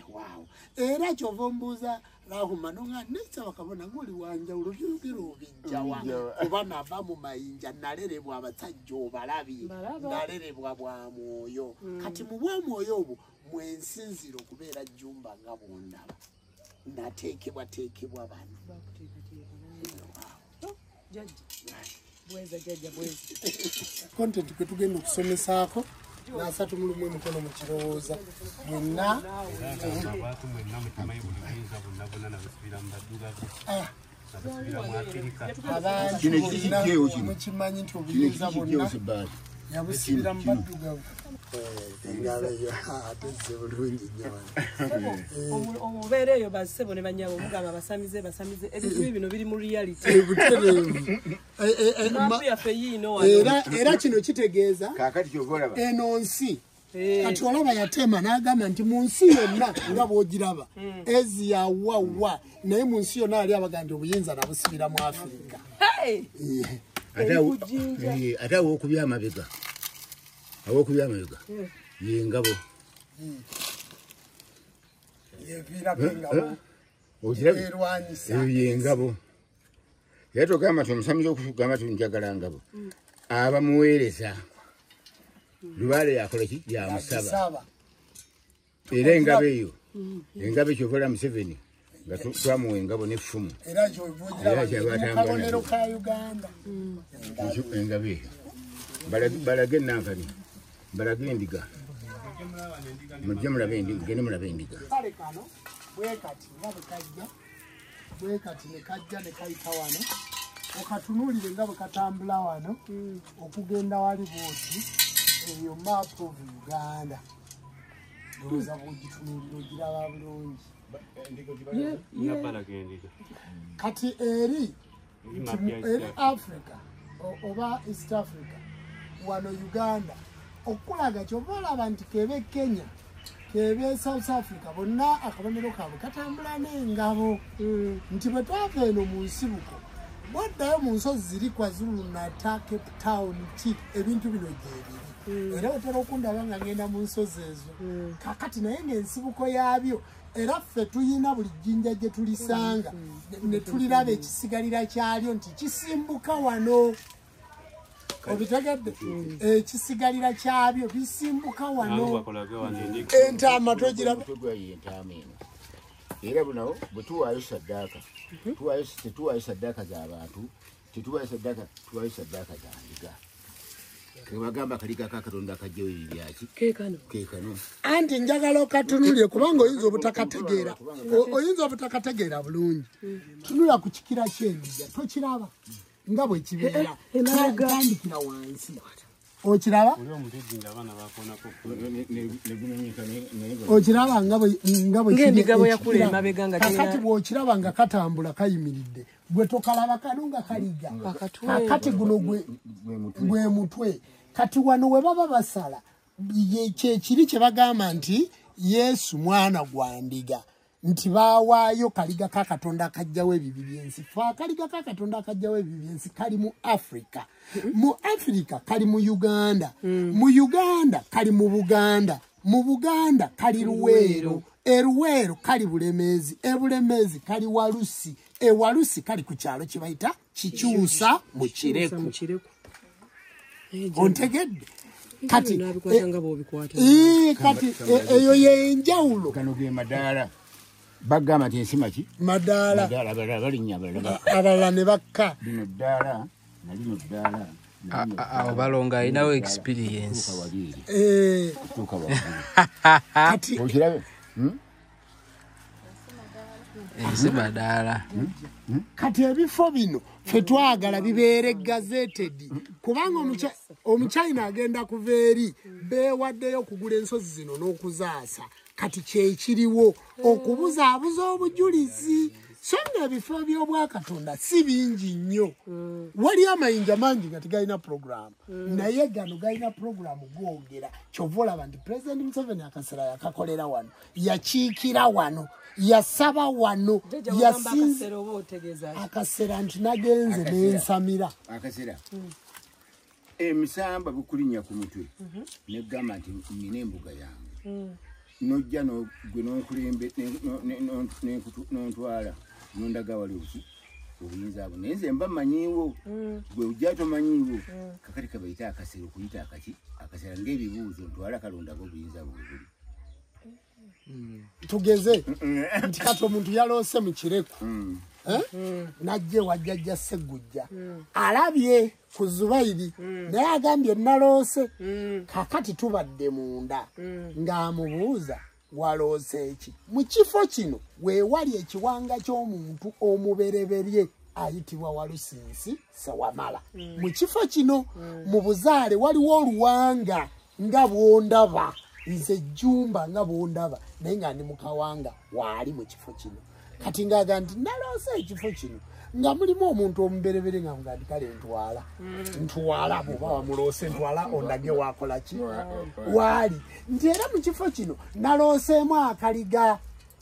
Waawo. Era kyova ombuuza Rahuma nonga nesaba kabona ng'oli wanjawulo byogera obijjawa, kuba nava mu mayinja nalerebwa abasajja obalabye, nalerebwa bwa mwoyo. Kati mu bw'omwoyo obwo mwensinzira okubeera Jjumba nga bw'ondaba, nateekebwateekebwa bano. Content kwe tugenda okusomesaako n'asatu mu lumu emikono mu kirowooza mwenna.
Abantu mwenna mukimanyi buli buyinza bwonna bwonna nabusibira mu baddugavu, nabusibira mu Afirika.
Abantu bonna mukimanyi nti obuyinza bwonna yabusibira mu baddugavu. Engalo yo ate zze bulungi nnyo wano.
Omubeera eyo bassebo ne bannyabo mugamba abasamize basamize, ebintu bino biri mu reality.
Ebutereevu.
Maapu yaffe yiino wano.
Era kino kitegeeza
kaakati kyova olaba
eno nsi. Kati olaba yatema n'agamba nti mu nsi yonna nga bw'ogiraba Asia wa naye mu nsi yonna ali abaga nti obuyinza nabusibira mu Afirika.
Ate aw'okubya amabega, aw'okubya amabega ye ngabo.
Yeviirako engabo erwanyisa.
Eyo ye ngabo. Era togamba nti omusamize okugamba nti njagala ngabo, abamuweereza Lubaale yakola ki? Yamusaba. Era engabo eyo, engabo ekyova olaba Museveni Nga twamuwa engabo n'effumu.
Era ky'obugiraba ka Uganda.
Engabo eyo. Balage nankani. Balage endiga. Mujje mulabe endiga, mugende mulabe endiga.
Kale kano bwe kati nga bwe kajja, bwe kati ne kajja ne kayita wano. Okatunuulire nga bwe katambula wano okugenda wali bw'oti, eyo map of Uganda. Ndowooza bw'ogitunuulira ogiraba bulungi. Kati eri Africa oba East Africa wano Uganda okulaga kyova olaba nti kebe Kenya kebe South Africa bonna akabonero kaabwe katambula n'engabo nti bwe twava eno mu nsibuko bw'oddayo mu nsozi ziri KwaZulu Natal, Cape Town, ki ebintu bino gyebiri era otera okundaba nga ngenda mu nsozi ezo kakati naye ng'ensibuko yaabyo era ffe tuyina buli jjinja gye tulisanga ne tuliraba ekisigalira kyalyo nti kisimbuka wano. Obitegedde ekisigalira kyabyo bisimbuka wano. Entaama togiraba.
Era buno bwe tuwaayo saddaaka, tetuwaayo saddaaka z'abantu, tetuwaayo saddaaka, tuwaayo saddaaka za ndiga. Kebagamba kaliga ka Katonda akajjawo ebibyaki keekano.
Anti njagala okatunulire kubanga oyinza obutakategeera, oyinza obutakategeera bulungi. Tunula ku kikira ky'endiga, tokiraba nga bwe kibeera, tandikira wansi. Okiraba? Okiraba nga bwe kakati bw'okiraba nga katambula kayimiridde, gwe tokalaba kano nga kaliga. Kakati guno gwe mutwe. Kati wano we baba basala kyekiri kye bagamba nti Yesu mwana gwa ndiga, nti baawaayo kaliga ka Katonda akajjawo ebibi by'ensi. Fe akaliga ka Katonda akajjawo ebibi by'ensi kali mu Africa. Mu Africa kali mu Uganda. Mu Uganda kali mu Buganda. Mu Buganda kali Luweero. Eruweero kali Bulemeezi. Ebulemeezi kali Walusi. Ewalusi kali ku kyalo kye bayita Kikyusa mu Kireku. Ontegedde? Kati kati eyo y'enjawulo.
Gano ge madaala. Bagamba nti ensima ki?
Madaala.
Abalala balinnya
abalala ne bakka.
Lino ddaala na lino ddaala.
Awo balonga alinawo experience.
Kati
okirabe?
Ensi madaala.
Kati ebifo bino ffe twagala bibeere gazetted kubanga omuchina agenda kuva eri beewaddeyo okugula ensozi zino n'okuzaasa. Kati kyekiriwo okubuzaabuza obujulizi. So nga ebifo by'Obwakatonda si bingi nnyo. Wali amayinja mangi nga tegalina puroguramu, naye gano galina puroguramu googera. Kyova olaba nti Pulezidenti Museveni akasera yakakolera wano, yakiikira wano, yasaba wano, yasinze akasera nti nagenze n'ensamira.
Akasera emisamba bukulinnya ku mutwe negamba nti nnina embuga yange. Nojja gwe n'onkulembe n'ontwala n'ondaga wali obuyinza bwo, naye nze mba mmanyiiwo, gwe ojja tomanyiiwo. Kakati kabayita akasera okuyita akaki akasera ng'ebibuuzo ntwala kalondaga obuyinza bwe buli.
Tugeze nti kati omuntu yaloose mu Kireku najje wajjajja Ssegujja alabye ku Zubairi naye agambye naloose. Kakati tubadde munda ng'amubuuza waloose eki? Mu kifo kino weewali ekiwanga ky'omuntu omubereberye ayitibwa Walusinsi Ssewamala. Mu kifo kino mu buzaale waliwo oluwanga nga bw'ondaba, nze Jjumba nga bw'ondaba, naye nga ndi mu kawanga waali mu kifo kino. Kati ng'aga nti naloose ekifo kino nga mulimu omuntu omuberebere nga nga ndi kale ntwala ntwala bw'oba wamuloose ntwala ondage waakola ki waali. Nti era mu kifo kino nalooseemu akaliga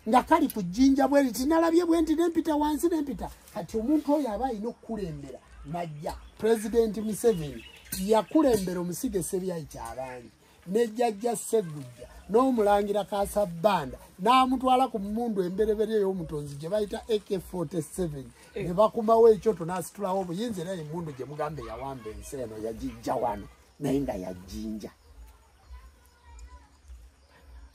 nga kali ku jjinja bwe riti, nalabye bwe nti nempita wansi nempita. Kati omuntu oyo aba alina okukulembera najja. Pulezidenti Museveni yakulembera omusige Ssebyayi Kyabangi ne jjajja Ssegujja n'omulangira Kasabbanda n'amutwala ku mmundu embereberye ey'omutonzi gye bayita AK47 ne bakumawo ekyoto n'asitulawo obuyinza. Era emmundu gye mugambe yawamba ensi eno yagijja wano naye nga yajjinja.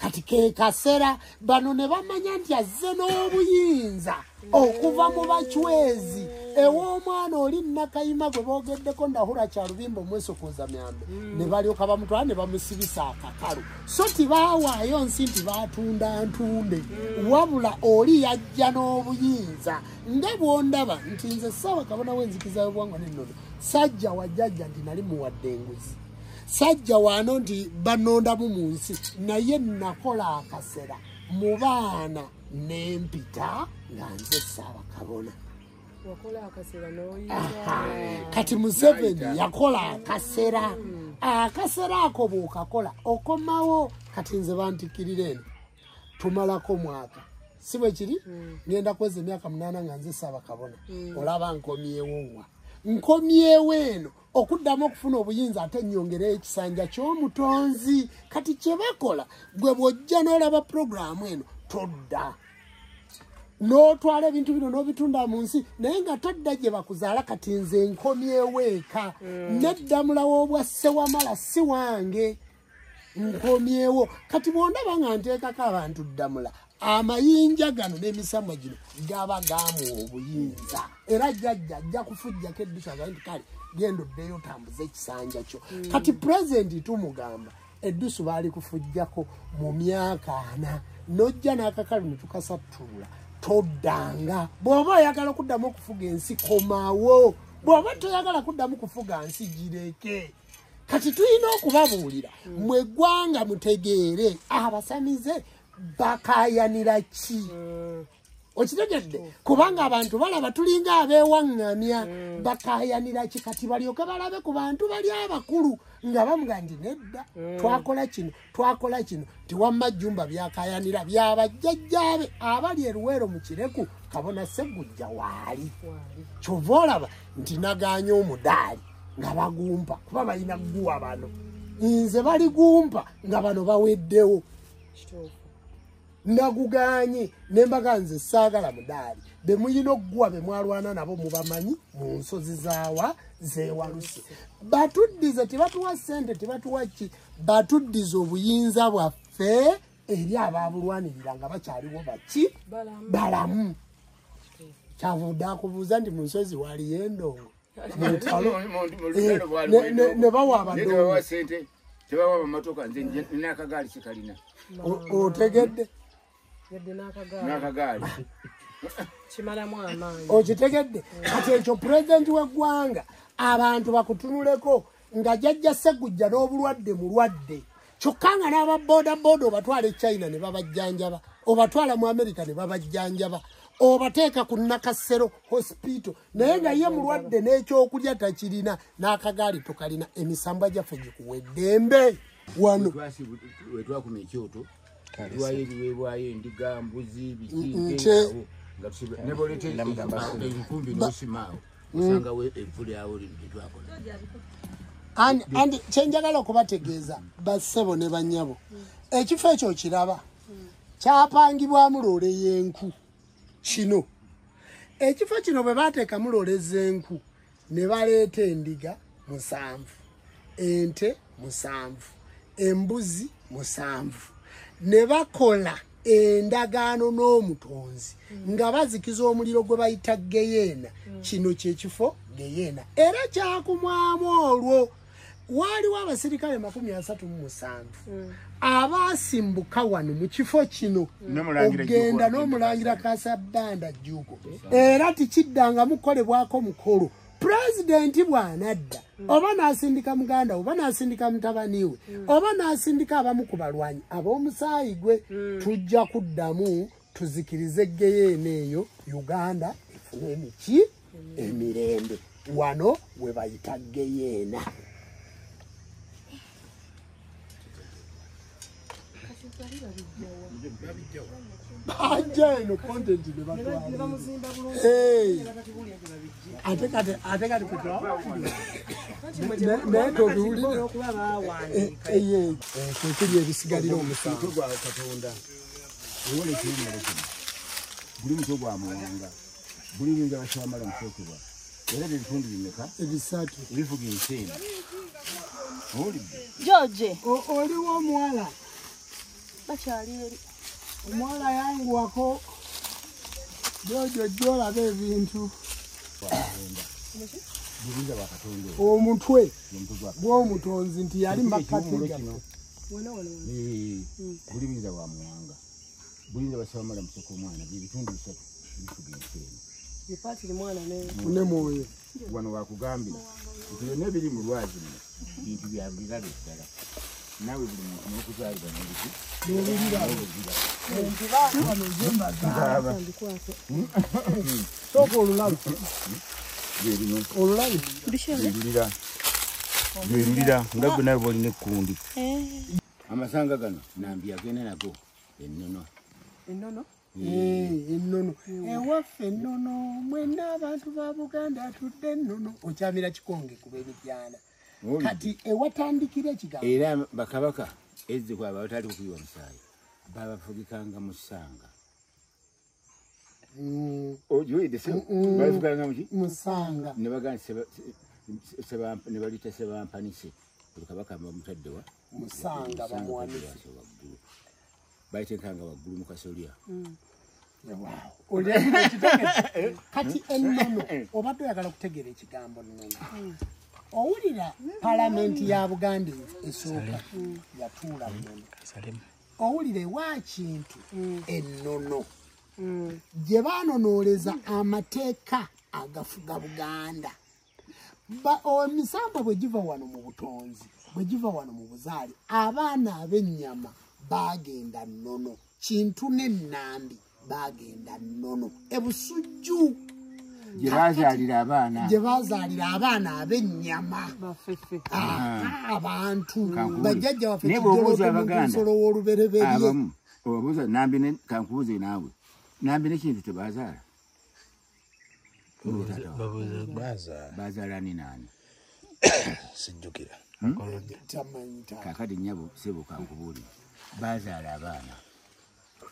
Kati ke kasera bano ne bamanya nti azze n'obuyinza okuva mu bachwezi. Ew'omwana oli Nakayima gwe boogeddeko Ndahura Kyalubimba omwesokoza myambe. Ne balyoka bamutwala ne bamusibisa akakalu. So tibaawaayo nsi nti baatunda ntunde. Wabula oli yajja n'obuyinza. Nga bw'ondaba nti nze Ssaabakabona w'enzikiza y'obuwangwa n'ennono, sajja wa jjajja nti nali muwadde enguzi. Sajja wano nti bannondamu mu nsi, naye nakola akasera mu baana n'empita nga nze Ssaabakabona.
Wakola akasera n'oyita.
Kati Museveni yakola akasera. Akasera ako bw'okakola okomawo. Kati nze bantikirira eno tumalako mwaka, si bwe kiri? Ngenda kweza emyaka 8 nga nze Ssaabakabona. Olaba nkomyewo wa? Nkomyewo eno okuddamu okufuna obuyinza ate nnyongereyo ekisanja ky'omutonzi. Kati kye bakola, gwe bw'ojja n'olaba puroguraamu eno todda n'otwala ebintu bino n'obitunda mu nsi, naye nga todda gye bakuzaala. Kati nze nkomyewo eka neddamula w'obwa Ssewamala si wange, nkomyewo. Kati bw'ondaba nga nteekako abantu ddamula, amayinja gano n'emisamwa gino gaba gaamuwa obuyinza. Era jjajja ajja kufujjako eddusu agambe nti kale genda oddeyo otambuze ekisanja kyo. Kati pulezidenti tumugamba eddusu baali kufujjako mu myaka 4, n'ojja n'akakalu ne tukasattulula. Toddanga. Bw'oba oyagala okuddamu okufuga ensi komawo, bw'oba toyagala kuddamu kufuga nsi gireke. Kati tulina okubabuulira mmwe eggwanga mutegeere abasamize bakaayanira ki. Okitegedde? Kubanga abantu balaba tulinga abeewaŋŋamya, bakaayanira ki? Kati balyoke balabe ku bantu bali abakulu nga bamuga nti nedda, twakola kino, twakola kino. Tiwamma Jjumba byakaayanira byabajjajjaabe abali e Luweero mu Kireku, Kabona Ssegujja waali. Kyova olaba nti nagaanye omudaali nga bagumpa, kuba balina gguwa bano. Nze baligumpa nga bano baweddewo. Naguganye ne mbaga nze saagala mudaali. Be muyina okugwa be mwalwana nabo mubamanyi mu nsozi zaawa zeewaluse. Batuddize, tebatuwa ssente, tebatuwa ki, batuddize obuyinza bwaffe eri abaabulwanirira nga bakyaliwo baki balamu. Kyavudde akubuuza nti mu nsozi waliyo endongo. Mu lutalo. Ne bawa abadongo.
Tebawa amatoka, nze nina akagaali sikalina.
Otegedde?
N'akagaali.
Kimalamu amaanyi.
Okitegedde? Kati ekyo pulezidenti w'eggwanga abantu bakutunuleko nga jjajja Ssegujja n'obulwadde mulwadde. Kyokka nga n'aba boodabooda obatwala e China ne babajjanjaba, obatwala mu Amerika ne babajjanjaba, obateeka ku Nakasero Hospital, naye nga ye mulwadde n'ekyokulya takirina, n'akagaali tokalina. Emisambwa gyaffe gikuwa eddembe wano.
Wetwakuma ekyoto, tuwayo ebiweebwayo endiga, mbuzi, biki,
Nte.
Nga tusiba- ne bw'oleeta enkumbi n'osimaawo, osangawo evvule awo lye twakola.
Andi kyenjagala okubategeeza bassebo ne bannyabo, ekifo ekyo kiraba kyapangibwamu loole y'enku. Kino ekifo kino bwe baateekamu loole z'enku ne baleeta endiga 7, ente 7, embuzi 7, ne bakola endagaano n'omutonzi nga bazikiza omuliro gwe bayita Geyeena. Kino kyekifo Geyeena era kyakumwamu olwo. Waaliwo abasirikale 37 abaasimbuka wano mu kifo kino ogenda n'omulangira Kasabbanda Jjuuko, era tikiddangamu kukolebwako mukolo. Pulezidenti bw'anadda oba n'asindika muganda oba n'asindika mutabani we oba n'asindika abamu ku balwanyi ab'omusaayi gwe, tujja kuddamu tuzikirize Geyeena eyo, Uganda efune emiki emirembe. Wano we bayita Geyeena. Bajja eno content ne batwala. Ate kati kutwala. Naye tobiwulira. Kwe ebisigalira omusango
gwa Katonda. Ewole ekiwummulo kino. Buli mutwe gwa Muwanga. Buli luyinza bakyamala musookebwa. Era ebitundu bimeka?
Ebisatu.
Ebifuga ensi eno. Owulidde?
George.
Oliwo omuwala.
Bakyali eri.
Omuwala yanguwako jojo jolaba ebintu. Omutwe gw'omutonzi nti yali makkati gano.
Buli buyinza bwa Muwanga, buyinza bwa Ssewamala Musoko omwana, bye bitundu bisatu ebifuga ensi eno.
Ne mwoyo.
Wano wakugambira nti byonna ebiri mu lwazi luno bintu bya birabe ddala. Naawe buli muntu n'okuzaalibwa n'ebiki n'obuzira.
Sooka olulabe. Olulabe.
Lwerulira. Lwerulira nga gwe naawe bw'olina ekkundi. Amasanga gano Nambi agenda nago ennono.
Ennono?
Ennono. Ewaffe ennono mwenna abantu ba Buganda atudde ennono. Okyamira kikonge kuba emityana. Kati ewatandikira ekigambo.
Era bakabaka ezzi kwaba batali kukuyiwa musaayi babafugikanga mu ssanga. Ojiwulidde ssebo? Babafugikanga muki?
Mu ssanga.
Ne bagamba ne baluyita Ssebampanise. Buli kabaka bamutadde wa?
Mu ssanga bamuwanise.
Bayiteekanga waggulu mu kasolya.
Kati ennono obadde oyagala okutegeera ekigambo nnono. Owulira palamenti ya Buganda esooka yatuula nnono. Owulira ewa Kintu ennono gye baanonooleza amateeka agafuga Buganda. Emisambo bwe giva wano mu butonzi, bwe giva wano mu buzaale, abaana ab'ennyama baagenda nnono. Kintu n'Ennambi baagenda nnono. Ebusujju
gye baazaalira abaana.
Gye baazaalira abaana ab'ennyama. Abantu bajjajja baffe kijolooto mu nsolo w'olubereberye.
Abamu obabuuza Nambi ne kankubuuze naawe. Nambi ne Kintu tebazaala. Bazaala ni naani?
Sijjukira.
Kaakati nnyabo ssebo kankubuulire. Bazaala abaana.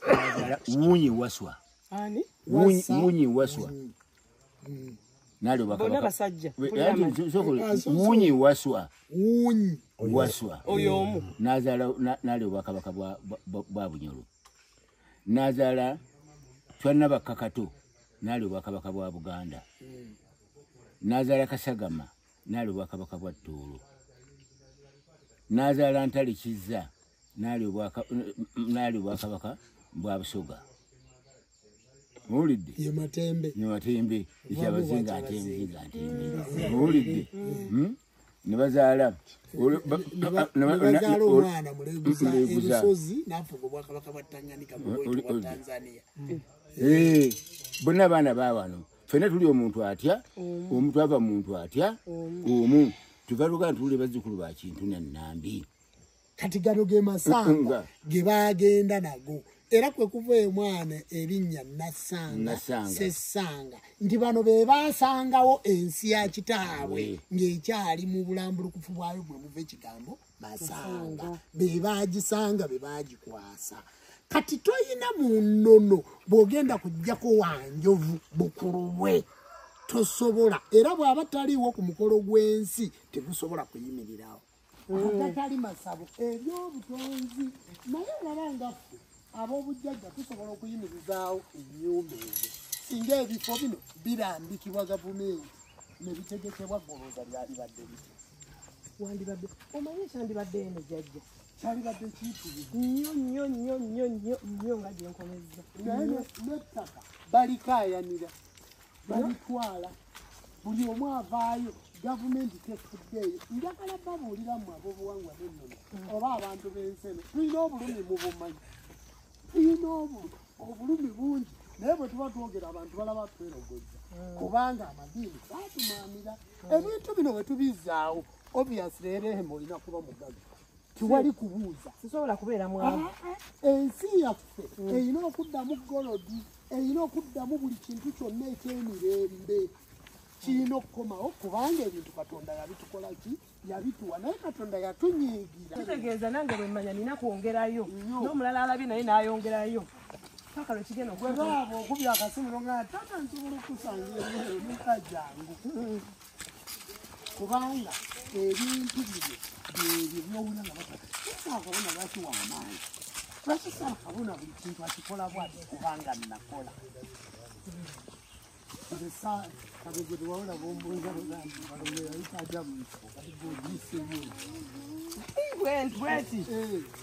Bazaala Wunyi Waswa.
Ani?
Wunyi Waswa.
Bonna basajja.
Wunyi Waswa.
Wunyi
Waswa.
Oyo omu.
N'azaala n'alya obwakabaka bwa Bunyoro. N'azaala Twanabakka Kato n'alya obwakabaka bwa Buganda. N'azaala Kasagama n'alya obwakabaka bwa Tooro. N'azaala Ntale Kizza n'alya obwakabaka bwa Busoga. Owulidde?
Ye Matembe.
Ye Matembe. Ekyabazinga Ntembe nga Ntembe. Owulidde? Ne bazaala
omwana Muleguza erusozi n'afuga obwakabaka bwa Tanganyika mu bwa Tanzania.
Bonna abaana ba wano. Ffenna tuli omuntu atya, omuntu ava muntu atya, omu. Tuva Luganda tuli bazzukulu ba Kintu na Nnambi.
Kati gano ge masanga ge bagenda nago. Era kwe kuva omwana erinnya Nassanga, Ssessanga nti bano be baasangawo ensi ya kitaabwe ng'ekyali mu bulambulukufu bwayo bwe muva ekigambo Masanga. Be baagisanga be baagikwasa. Kati toyina mu nnono bw'ogenda kuggyako Wanjovu bukulu bwe tosobola. Era bw'aba taliiwo ku mukolo gw'ensi tegusobola kuyimirirawo. Agatali masabo eby'obutonzi naye olaba nga ffe ab'obujjajja tusobola okuyimirizaawo ennyumba ezo singa ebifo bino birambikibwa gavumenti ne bitegekebwa golooza byalibadde bitya.
Wandibadde omanyi ekyandibadde eno jjajja
kyalibadde kiyitirivu
nnyo nnyo nnyo nnyo nnyo nnyo nga gye nkomezza.
Naye n'ettaka balikaayanira balitwala buli omu avaayo gavumenti tefuddeeyo. Njagala babuulira mmwe ab'obuwangwa n'ennono oba abantu b'ensi eno tulina obulumi mu bumanyi. Tulina obulumi bungi naye bwe tuba twogera abantu balaba twerogozza kubanga amadiini gatumaamira. Ebintu bino bwe tubizzaawo obviously Rehema olina kuba mugagga tiwali kubuuza.
Sisobola kubeera mwavu.
Ensi yaffe erina okuddamu golodi, erina okuddamu buli kintu kyonna eky'emirembe kirina okukomawo kubanga ebintu Katonda yabitukola ki? Yabituwa naye Katonda yatunyiigira.
Kitegeeza nange bwe mmanya nina kwongerayo n'omulala alabye naye n'ayongerayo paka lwe kigenda
gwe baaba okubya akasimu n'ogamba taata nsobola okukusangira ebweru nuka jangu kubanga ebintu bino byebyo by'owulira nga bataka. Akabona lwaki w'amaanyi? Lwaki Ssaabakabona buli kintu akikola bw'ati? Kubanga nakola. Nze Kabegere wawula bombuuza balongo yali tajja mu kifo kati gw'ogiyiseemu.
Bweti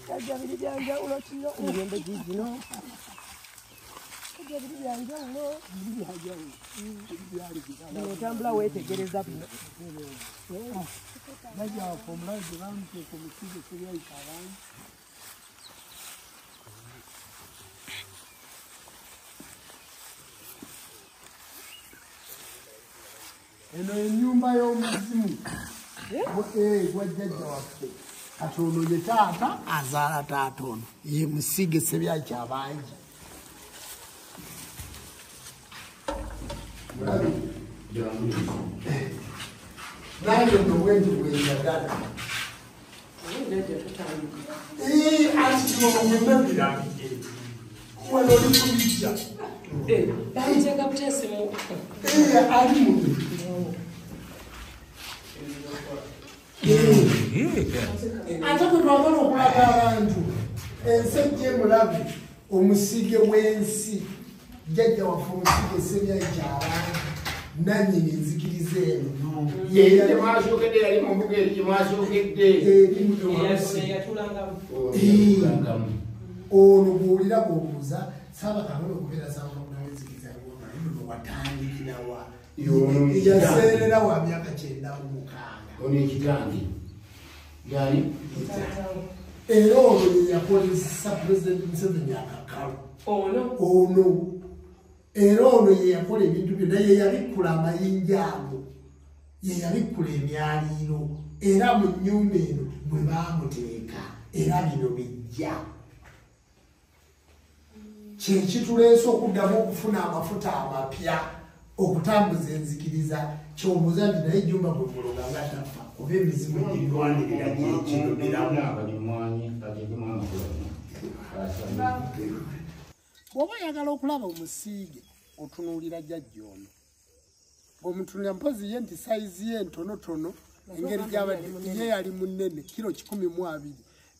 jjajja biri byanjawulo kino emirembe gigino. Jjajja biri byanjawulo.
Biri byanjawulo. Biri byali
Bino otambula weetegereza bino.
Jjajja waffe omulabe gye baamuteeka omusiige Ssebyayika abangi. Eno ennyumba y'omuzimu gwa jjajja waffe. Kati ono ye taata azaala taata ono ye musiige Ssebyayika abangi. Nange nno bwenti bwe njagala. Anti ono mwenna birambike. Wano oli ku bijja.
Bamuteeka buteesi mu.
Ali muno. Ate bwe twagala okulaga abantu ensi ejja emulabe omusige w'ensi jjajja waffe omusige Ssebyayika abangi nannyini nzikiriza eno.
Ye mwasookedde yali mu mbuga eri gye mwasookedde.
Ono bw'olira bw'obuuza Ssaabakabona okubeera Ssaabakabona w'enzikiriza y'Obwakabaka watandikira wa? Yaseerera wa myaka 96.
Ono ekitange yani
era ono ye yakozesa Pulezidenti Museveni akakalu. Ono era ono ye yakola ebintu byonna, ye yabikkula amayinja ago, ye yabikkula emyaliiro, era mu nnyumba eno bwe baamuteeka era bino bijja. Kye kituleese okuddamu okufuna amafuta amapya okutambuza enzikiriza. Kyobuuza nti naye Jjumba bwe muloga nga tafa oba emizimu egirwanirira gyekirumiramu. Bw'oba oyagala okulaba omusiige otunuulira jjajja ono. Bw'omutunuulira mpozi ye nti sayizi ye ntonotono engeri gy'abadde ye yali munene kilo 120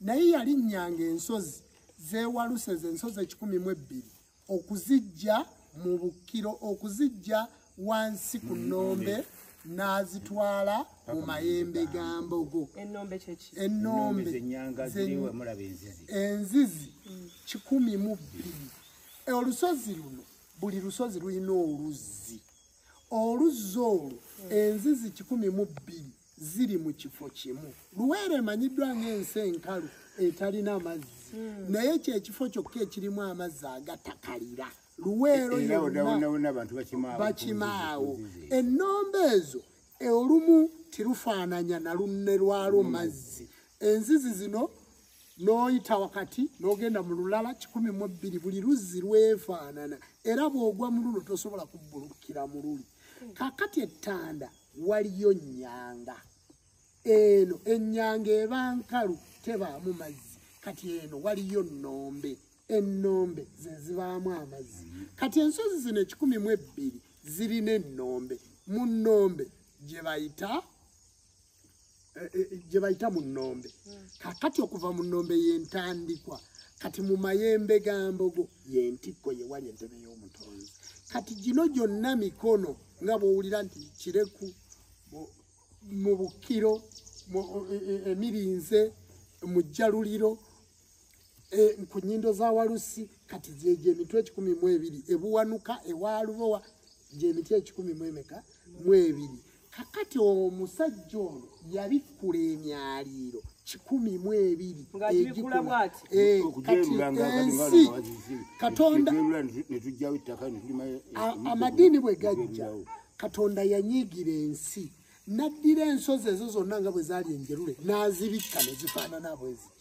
naye yalinnyanga ensozi zeewaluse ensozi 102 okuzijja mu bukiro okuzijja wansi ku nnombe n'azitwala mu mayembe ga mbogo.
Ennombe kyeki?
Ennombe enzizi 102. Olusozi luno buli lusozi lulina oluzzi. Oluzzi olwo enzizi 102 ziri mu kifo kimu. Luweero emanyiddwa ng'ensi enkalu etalina amazzi naye kye kifo kyokka ekirimu amazzi agatakalira. Luweero yonna bakimaawo. Ennombe ezo olumu tirufaananya na lunne lwalwo mazzi. Enzizi zino n'oyita wakati n'ogenda mu lulala 102 buli luzzi lwefaanana era bw'ogwa mu luno tosobola kubbulukira mu luli. Kaakati ettanda waliyo nnyanga. Eno ennyanga eba nkalu tebaamu mazzi. Kati eno waliyo nnombe. Ennombe ze zibaamu amazzi. Kati ensozi zino 102 zirina ennombe. Mu nnombe gye bayita mu nnombe. Kakati okuva mu nnombe y'entandikwa. Kati mu mayembe ga mbogo y'entikko ye wali entebe y'omutonzi. Kati gino gyonna mikono nga bw'owulira nti Kireku, mu Bukiro, emirinze, mu Jjaluliro, ku nnyindo za Walusi. Kati gyegyo emitwe 102 ebuwanuka ewa Lubowa gy'emiti 112. Kakati omusajja ono yabikkula emyaliiro 102 kati ensi Katonda amadiini bwe gajja Katonda yanyiigira ensi n'addira ensozi ezo zonna nga bwe zaali enjerule n'azibikka ne zifaanana bwe ziti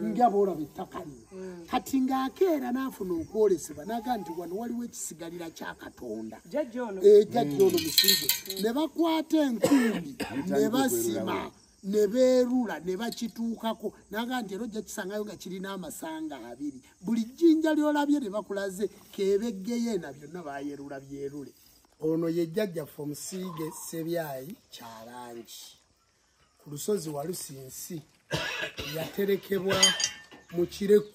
nga bw'olaba ettaka lino. Kati ng'akeera n'afuna okwolesebwa n'agamba nti wano waliwo ekisigalira kya Katonda.
Jjajja ono
musiige. Ne bakwata enkumbi ne basima ne beerula ne bakituukako n'agamba nti era ojja kisangayo nga kirina amasanga 2. Buli jjinja ly'olabye ne bakulaze keebeggeyeena byonna baayerula byerule. Ono ye jjajjaffe omusiige Ssebyayi Kyalangi. Ku lusozi Walusi nsi yaterekebwa mu Kireku.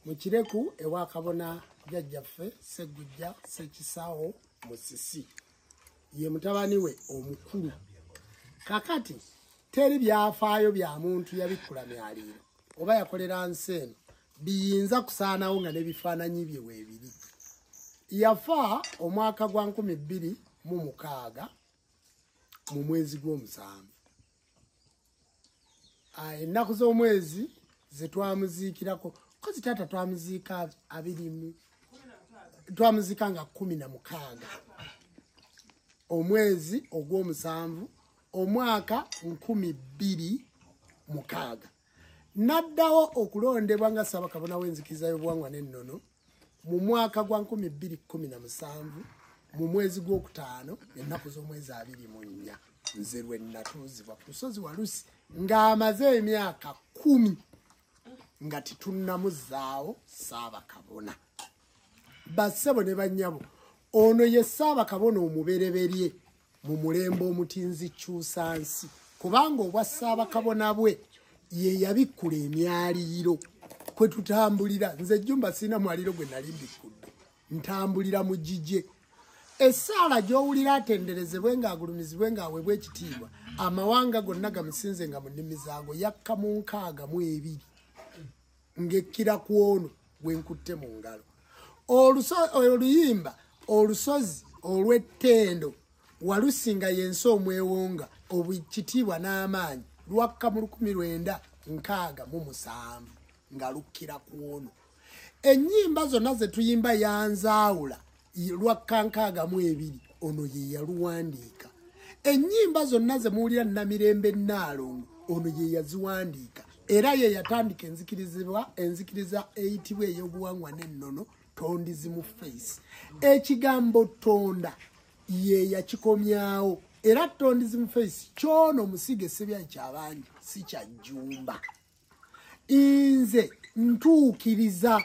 Mu Kireku ewa Kabona jjajjaffe Ssegujja Ssekisawo Musisi, ye mutabani we omukulu. Kakati teri byafaayo bya muntu yabikkula myaliiro oba yakolera nsi eno biyinza kusaanawo nga n'ebifaananyi bye weebiri. Yafa omwaka gwa 2006 mu mwezi gw'omusanvu. Ennaku z'omwezi ze twamuziikirako, kozi taata twamuziika 20, twamuziika nga 16 omwezi ogw'omusanvu omwaka 2006. Naddawo okulondebwa nga Ssaabakabona w'enzikiriza y'obuwangwa n'ennono mu mwaka gwa 2017 mu mwezi gw'okutaano ennaku z'omwezi 24. Nze lwe natuuzibwa ku lusozi Walusi ng'amaze emyaka 10 nga tetunnamuzzaawo Ssaabakabona. Bassebo ne bannyabo, ono ye Ssaabakabona omubereberye mu mulembe omutinzi kyusansi, kubanga obwa Ssaabakabona bwe ye yabikkula emyaliiro kwe tutambulira. Nze Jjumba sirina mwaliiro gwe nali mbikkudde, ntambulira mu gigye. Essaala gy'owulira atenderezebwe ng'agulumizibwe ng'aweebwa ekitiibwa, amawanga gonna gamusinze nga mu nnimi zaago, yakka mu 62 ng'ekkira ku ono gwe nkutte mu ngalo. Oluyimba olusozi olw'ettendo Walusi nga y'ensi omwewonga obukitiibwa n'amaanyi lwakka mu 1967 nga lukkira ku ono. Ennyimba zonna ze tuyimba yanzaawula lwakka 62, ono ye yaluwandiika. Ennyimba zonna ze muwulira Namirembe Nnaalongo, ono ye yaziwandiika. Era ye yatandika enzikiriza eyitibwa ey'obuwangwa n'ennono, Tondism Face. Ekigambo tonda ye yakikomyawo, era Tondism Face kyono omusiige Ssebyayi Kyabangi si kya Jjumba. Nze ntuukiriza,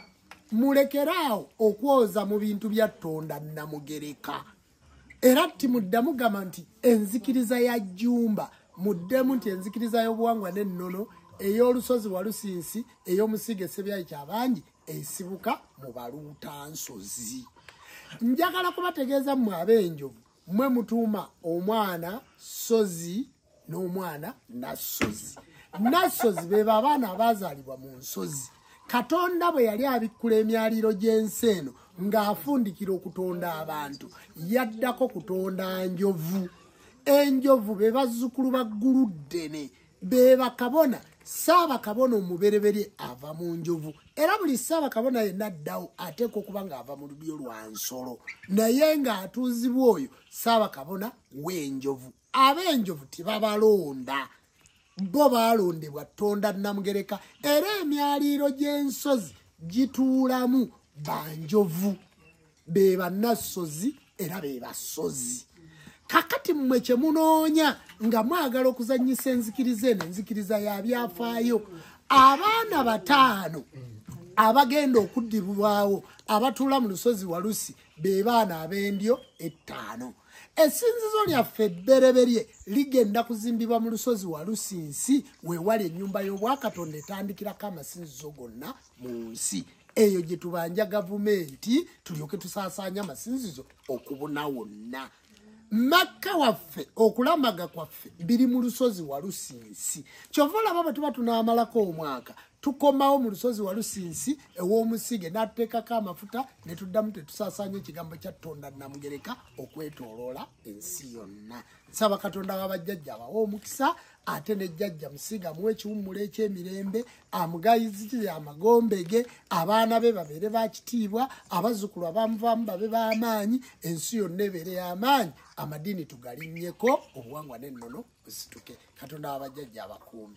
mulekeraawo okwoza mu bintu bya Tonda Namugereka. Era timuddamu gamba nti enzikiriza ya Jjumba, muddemu nti enzikiriza y'obuwangwa n'ennono ey'olusozi Walusinsi ey'omusiige Ssebyayi Kyabangi esibuka mu baluutansozi. Njagala kubategeeza mmwe ab'enjovu, mmwe mutuuma omwana Ssozi n'omwana Nassozi. Nassozi be abaana abaazaalibwa mu nsozi. Katonda bwe yali abikkula emyaliiro gy'ensi eno ng'afundikira okutonda abantu, yaddako kutonda njovu. Enjovu be bazzukulu ba Gguluddene, be bakabona. Ssaabakabona omubereberye ava mu njovu, era buli Ssaabakabona yenna addawo ateekwa okuba ng'ava mu lulyo lwa nsolo, naye ng'atuuzibwa oyo Ssaabakabona w'enjovu. Ab'enjovu tebabalonda, bo baalondebwa Tonda Namugereka. Era emyaliiro gy'ensozi gituulamu banjovu, be bannassozi era be bassozi. Kakati mmwe kye munoonya nga mwagala okuzannyisa enzikiriza eno, enzikiriza ya byafaayo, abaana 5 abagenda okuddibwawo abatuula mu lusozi Walusi be baana ab'endyo 5. Essinzizo lyaffe ebbereberye ligenda kuzimbibwa mu lusozi Walusinsi, weewali ennyumba y'Obwakatonda etandikirako amasinzizo gonna mu nsi. Eyo gye tubanja gavumenti tulyoke tusaasaanye amasinzizo okubuna wonna. Makka waffe, okulamaga kwaffe biri mu lusozi Walusinsi. Kyova olaba bwe tuba tunaamalako omwaka tukomawo mu lusozi Walusinsi ew'omusige n'atuteekako amafuta ne tuddamu tetusaasaanya ekigambo kya Tonda Namugereka okwetooloola ensi yonna. Nsaba Katonda w'abajjajja abawe omukisa, ate ne jjajja Musiga amuwe ekiwummulo eky'emirembe, amugayizire amagombe ge, abaana be babeere ba kitiibwa, abazzukulu abamuvaamu babe b'amaanyi, ensi yonna ebeere y'amaanyi, amadiini tugalinnyeko, obuwangwa n'ennono busituke. Katonda w'abajjajja abakuume.